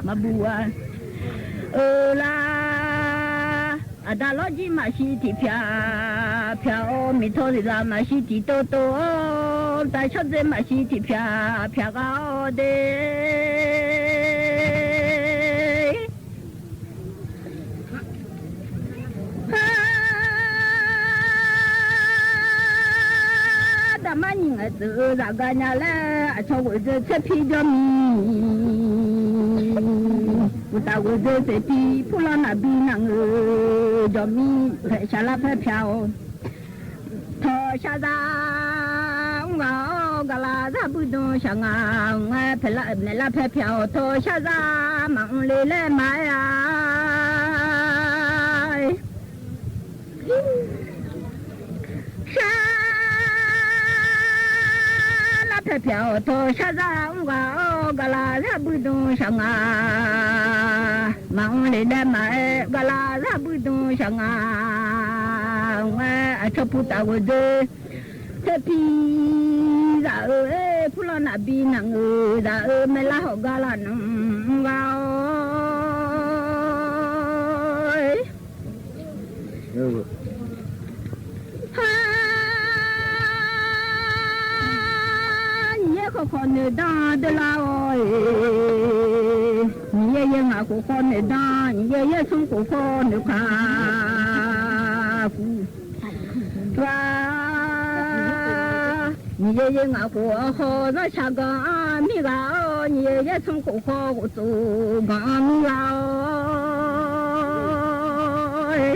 maqbuq-a-eu lar. Aqda lawr jir maqshir tiq pyaq pyaq-awr, miqtaw ziqlaf maqshir tiq tov tov-awr, mqtav shawrdzer maqshir tiq pyaq pyaq ghaq-awr de. Har daqmar nyiq ngaeq tsuif-eu zafgar nya laer, aqcawq ghof dzer tser pir jawr miq Taf ghoeqdoe saeqpi purlanr nafbi naf-euq jawqmir paeq shaqlar paer pyaq-awq. Tawqshaqzaq mr ghaq-awr gaqlaq zar buidmq shaq ngaq-aer paeqlar maeqlar paer pyaq-awq. Tawqshaqzaq maqmr le laer maqaer-a. Shar lar paeq pyaq-awq. Tawqshaqzaq mr ghaq-awr gaqlaq zar buidmq shaq ngaq, maqmr le laer maqaer gaqlaq zar buidmq shaq ngaq-aer aqcawq pu taf ghoeqdoe saeqpi zaq-euq purlanr nafbi naf-euq zaq-euq maeqlar hawq gaqlaq nmr ghaq-awr Nyiq yaer khawf khawf noeqdanr doerlar-awr-e, nyiq yaer yaer ngaq khof khawf noeqdanr, nyiq yaer yaer smr khof khawf noeqkaq ghaq. Nyiq yaer yaer ngaq khof-awr khawf zanrshaq ganq-anr mir ghaq-awr, nyiq yaer yaer smr khof khawf ghof tsof ganq-anr mir ghaq-awr-e.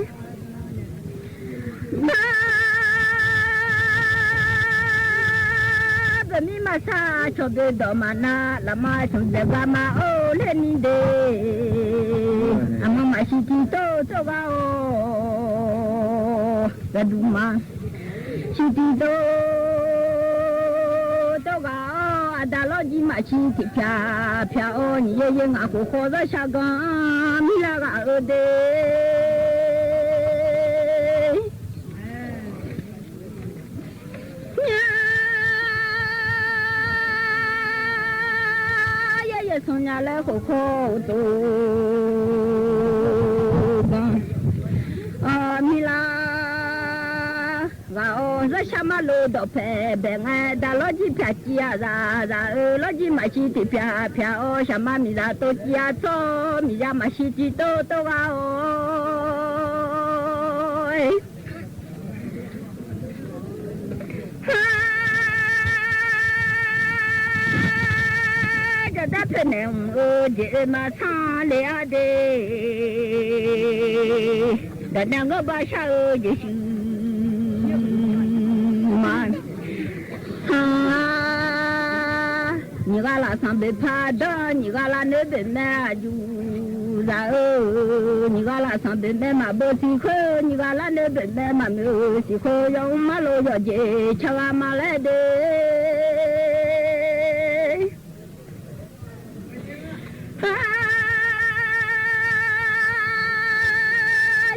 Nar, beqmir maqsar cawqdoe dawq maqnav, lafma smq dzaeq gar ma-or ler ni de. Aqma maqsiq tiqtov tsawrgha-awr, gaqduq ma siq tiqtov tsawrgha-awr, aqda lawrjir maqsiq tiqpyaq pyaq-awr, nyiq yaer yaer ngaq khof khawf zanrshaq ganq-anr mirlar ghaq-eu de. Nya, yaer yaer smq nya laer khof khawf tov ganq-anr mirlar ghaq-awr, zanrshaq marlo dawqpae bae ngae, daq lawrjir pyaq civ-a zaq zaq-eu lawrjir maqsiq tiqpyaq pyaq-awr, shaqma miqzaq tov civ-a tsawr miqzaq maqsiq tiqtov tov ghaq-awr-e. Jaqdar paenaeq mq-eu jeq-eu maqsanr le-a de. Daqnae ngeurbav shar-eu jeq shuif ma. Nyiq ghaq lafsanq boeqpaq danr, nyiq ghaq lar noeq boeqmae aqjuq zaq-eu. Nyiq ghaq lafsanq boeqmae maqbeu siqkhoer, nyiq ghaq lar noeq boeqmae maqmoeq siqkhoer, yawmr marlo yawqjeq caqghaq maqlaer de.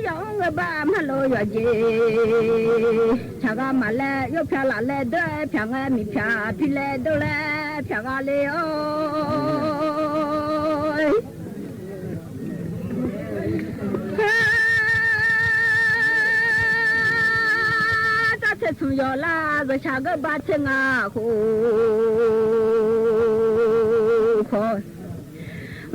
Yawmr ngeur bar marlo yawqjeq caqghaq maqlaer, yawpyaq laf laer deur-aer pyaq ngae, miqpyaq pilaer deur laer pyaq gha le-awr. Tar tser smq yawqlar zanqshaq geur bar tser ngaq khof khawf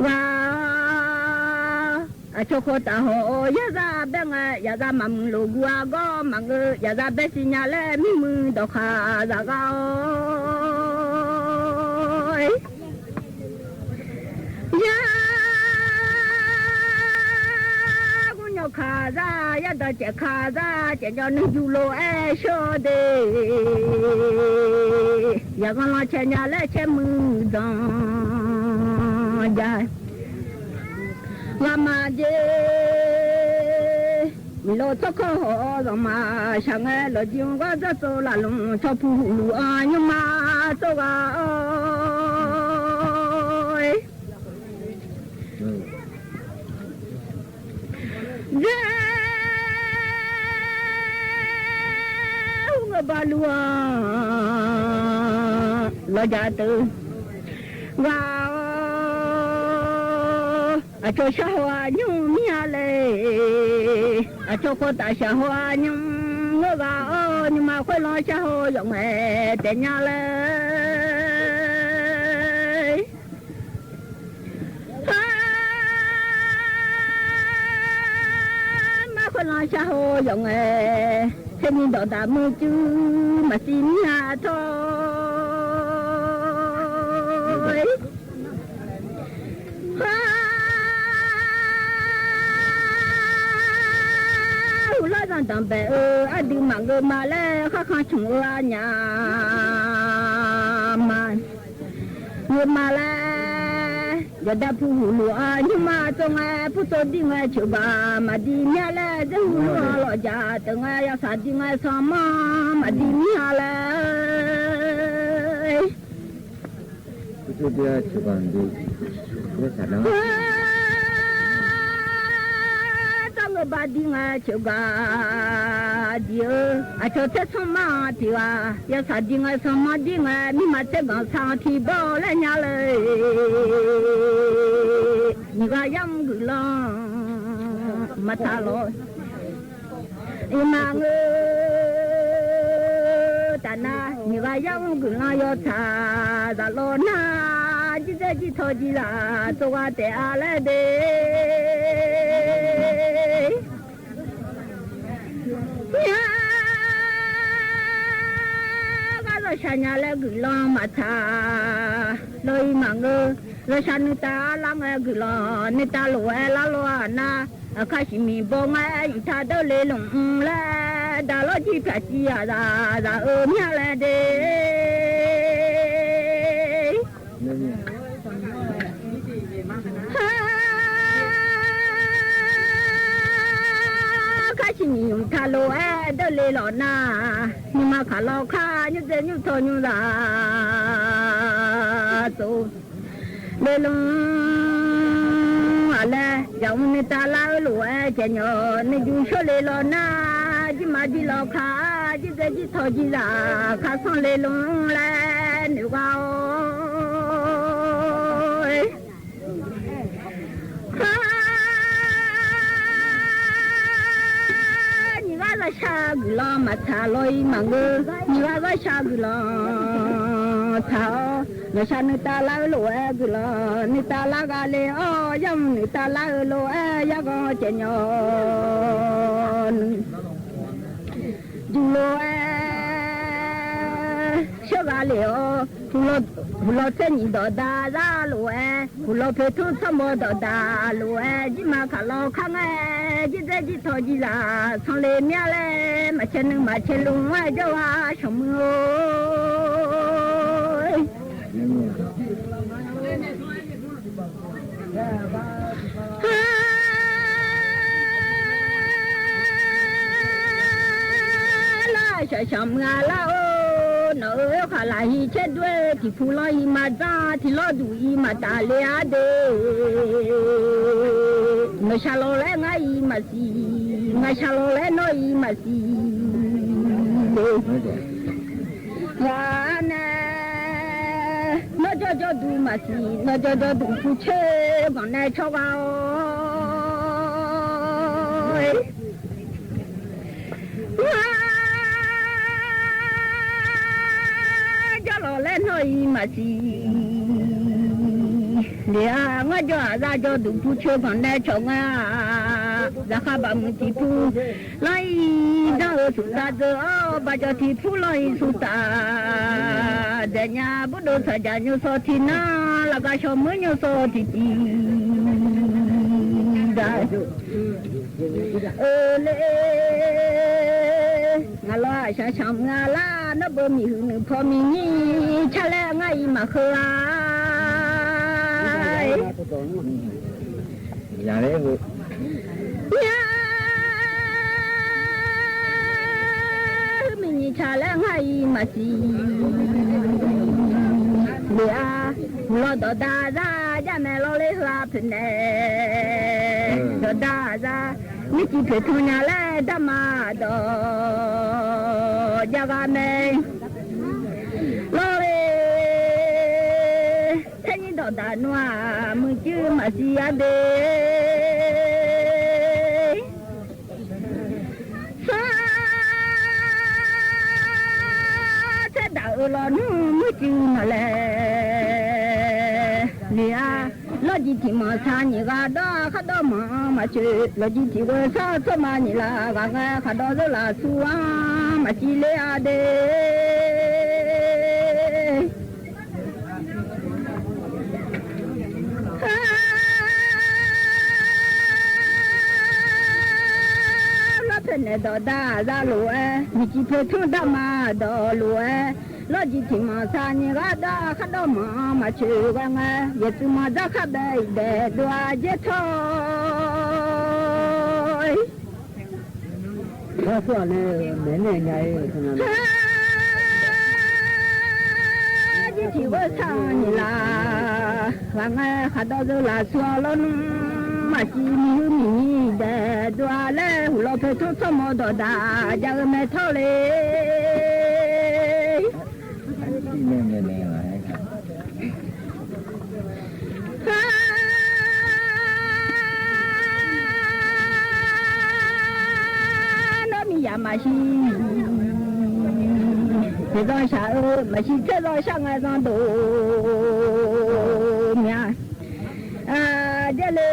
ghaq-awr, aqcawq khawf taf hawq-awr yarzaq baer ngae, yarzaq maqmuiq lof guv-a gawr maqngeur, yarzaq baer siqnya laer mirmuiq dawqkhaq zaq ghaq-awr. Yar, ghawrnyawq kaq zar, yar dawq caev kaq zar, caev jawr nuijuq lof-aer shawr de. Yaqghanr lan cae nya laer caer muiq danq ja. Ghaqmaf jeq, miqlof tsawrkawr hawq-awr zanqma shaq ngae, lawqjir-anr ghawr dzawr tsov laf lmq cawpuq huqluf-anr nymrma tsawrgha-awr. Dzer, ur ngeur bar luf-anr lawqjaq teu ghaq-awr, aqcawq shar haw-aq nymr mir-a le. Aqcawq khawf taf shaq haw-aq nymr ngeur ghaq-awr, nymrma khoerlanr shar haw yawf ngae taef nya laer. Mar khoerlanr shar haw yawf ngae, tserni dawqdaq muicuiv maqsiq mir-a tawr. danqbae-eu aqdui maqngeur ma laer kharkhanq cmq-eu aqnyaf ma. Ngeur ma laer, yawqda pu huqluf-anr nymrma tsov ngae, purtsov dir ngae ceuqgaq maqdir mir-a laer, dzer huqluf-anr lawqjaq teuq ngae, yawsaq dir ngae sanqmanr maqdir mir-a laer. Dzanr-eu bar dir ngae ceuqgaq dir-eu, aqcawq tser sanqmanr tiq ghaq, yawsaq dir ngae sanqmanr dir ngae, mirma tser ganq sanq tiq bawr laer nya le. Nyiq ghaq yamr guiqlanq maqtsaq lawq. Iqma ngeur taf nar, nyiq ghaq yamr guiqlanq yawtsaq zaq lawq nar, jirdzer jirtaw jirzaq tsov gha taef-a laer de. Nya, ghar zawqshaq nya laer guiqlanq maqtsaq lawq-ir maqngeur. Zawqshaq nuitav lar ngae guiqlanq nuitav lof-aer lar lawq-aq nar, aqkar siqmiq baw ngae yif taq deur le lmq laer, daq lawr jir pyaq civ-aq zaq zaq-eu mir-a laer de. Kar siqmiq yif taq lof-aer deur le lawq nar, nuima kaq lawr kar nymr dzae nymr taw nymr zaq tsov le lmq-aq laer, yamq nuitav lar-eu lof-aer caev nyawq nuijuq shawr le lawq nar, jirma jir lawq kar jirdzae jir taw jir zaq kar sanr le lmq laer noeq ghaq-awr. Nyiq ghaq zawqshaq guiqlanq maqtsaq lawq-ir maqngeur. Nyiq ghaq zawqshaq guiqlanq tsaq-awr, zawqshaq nuitav lar-eu lof-aer guiqlanq nuitav lar gha le-awr, yamq nuitav lar-eu lof-aer yarghanr caev nyawq juq lof-aer shawr gha le-awr, huqlawq tser nyiq dawqdaq zar lof-aer, huqlawq poeqtmr tsawrmawr dawqdaq lof-aer, jirma kaq lawr kar ngae, jirdzae jir taw jir zaq sanr le mir-a laer, maqcae nuiv maqcae lmq-aer jawr-a shawqmuiq-or. Lar shaq shaq muiq-a lar-or, nawq-euq oerkhaq lafhiq caer dur-aer, tiq pu lanr-ir maqdzanr, tiq lawr duq-ir maqtaf le-a de. Nawq shaq lawq laer ngar-ir maqsiq, ngaq shaq lawq laer nawr-ir maqsiq le. Ghaq nae nawr jawr jawrduq maqsiq, nawr jawr jawrduq pucoer banq nae cawr ghaq-awr. Ngar jawr lawq laer nawr-ir maqsiq le-a. Ngar jawr-aq zar jawrduq pucoer banq nae cawq nga-a. Zaqkhav baqmuiq tiq pu lanr-ir danr-eu suqtav dzeur-awr, baqjawq tiq pu lanr-ir suqtav dzaeq nya. Burdov tsaqjaq nymrsaw tiq nar, lafgaq shawqmuiq nymrsaw tiq tiq daq-eu le. Ngaq lawq-aq shaq shaq muiq-a lar, nawr beu miqhuiq nuipaw miqnyir car laer ngar-ir maqkeuv-a. Nya, miqnyir car laer ngar-ir maqsiq le-a. Huqlawq dawqdaq zar jar mae lawr ler heu-a poeqnaeq. Dawqdaq zar mircif poeqtanq nya laer darma dawq jav gha mae. Lawr-ir, tser nyir dawqdaq nmr-aq muiqcuiv maqsiq-a de. Sanr tser daq-eu lawnmr muiqcuiv maqlae le-a. Lawrjiq tiq manq sar nyiq ghaq dawr-a, khar dawr manq-anr maqcoeq. Lawrjiq tiq ghoe sar tsawrma nyiq laf ghaq ngae, khaqdawq zeur laf sur-anr maqciv ler-a de. Lawrpoeq Dawqdaq zalof-aer, miqcif poeqtanr darma dawqlof-aer, lawrjiq tiq manq sar nyiq ghaq dar khardawr manq-anr maqcoeq ghae ngae, yaeqtsuif manq dzar khar bae iqdaeq dov-a dzer tawr-ir. Nar, jirtiq ghoer sar-anr nyiq laf ghaq ngae, khaqdawq zeu lafsur-awr lawnmr maqsiq, miqhuiq miqnyir iqdaeq dov-a laer, huiqlaw poeqtanr tsawrmawr dawqdaq ja-eu mae tawr le. Nawr miqyaq maqsiq, tiqzanr shaq-eu maqsiq, tserzanr shar ngae zanr dov mya. Aqjeq le,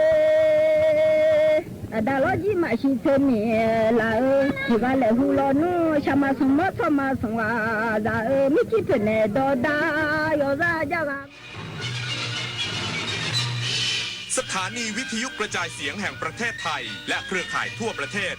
aqda lawrjir maqsiq teu miqlaf-eu, tiqghaq laeqhu lawnmr shaqma smq mawr tsawrma smq ghaq zaq-eu, mircir poeqnaeq dawqdaq yawqzar jar ghaq สถานีวิทยุกระจายเสียงแห่งประเทศไทย และเครือข่ายทั่วประเทศ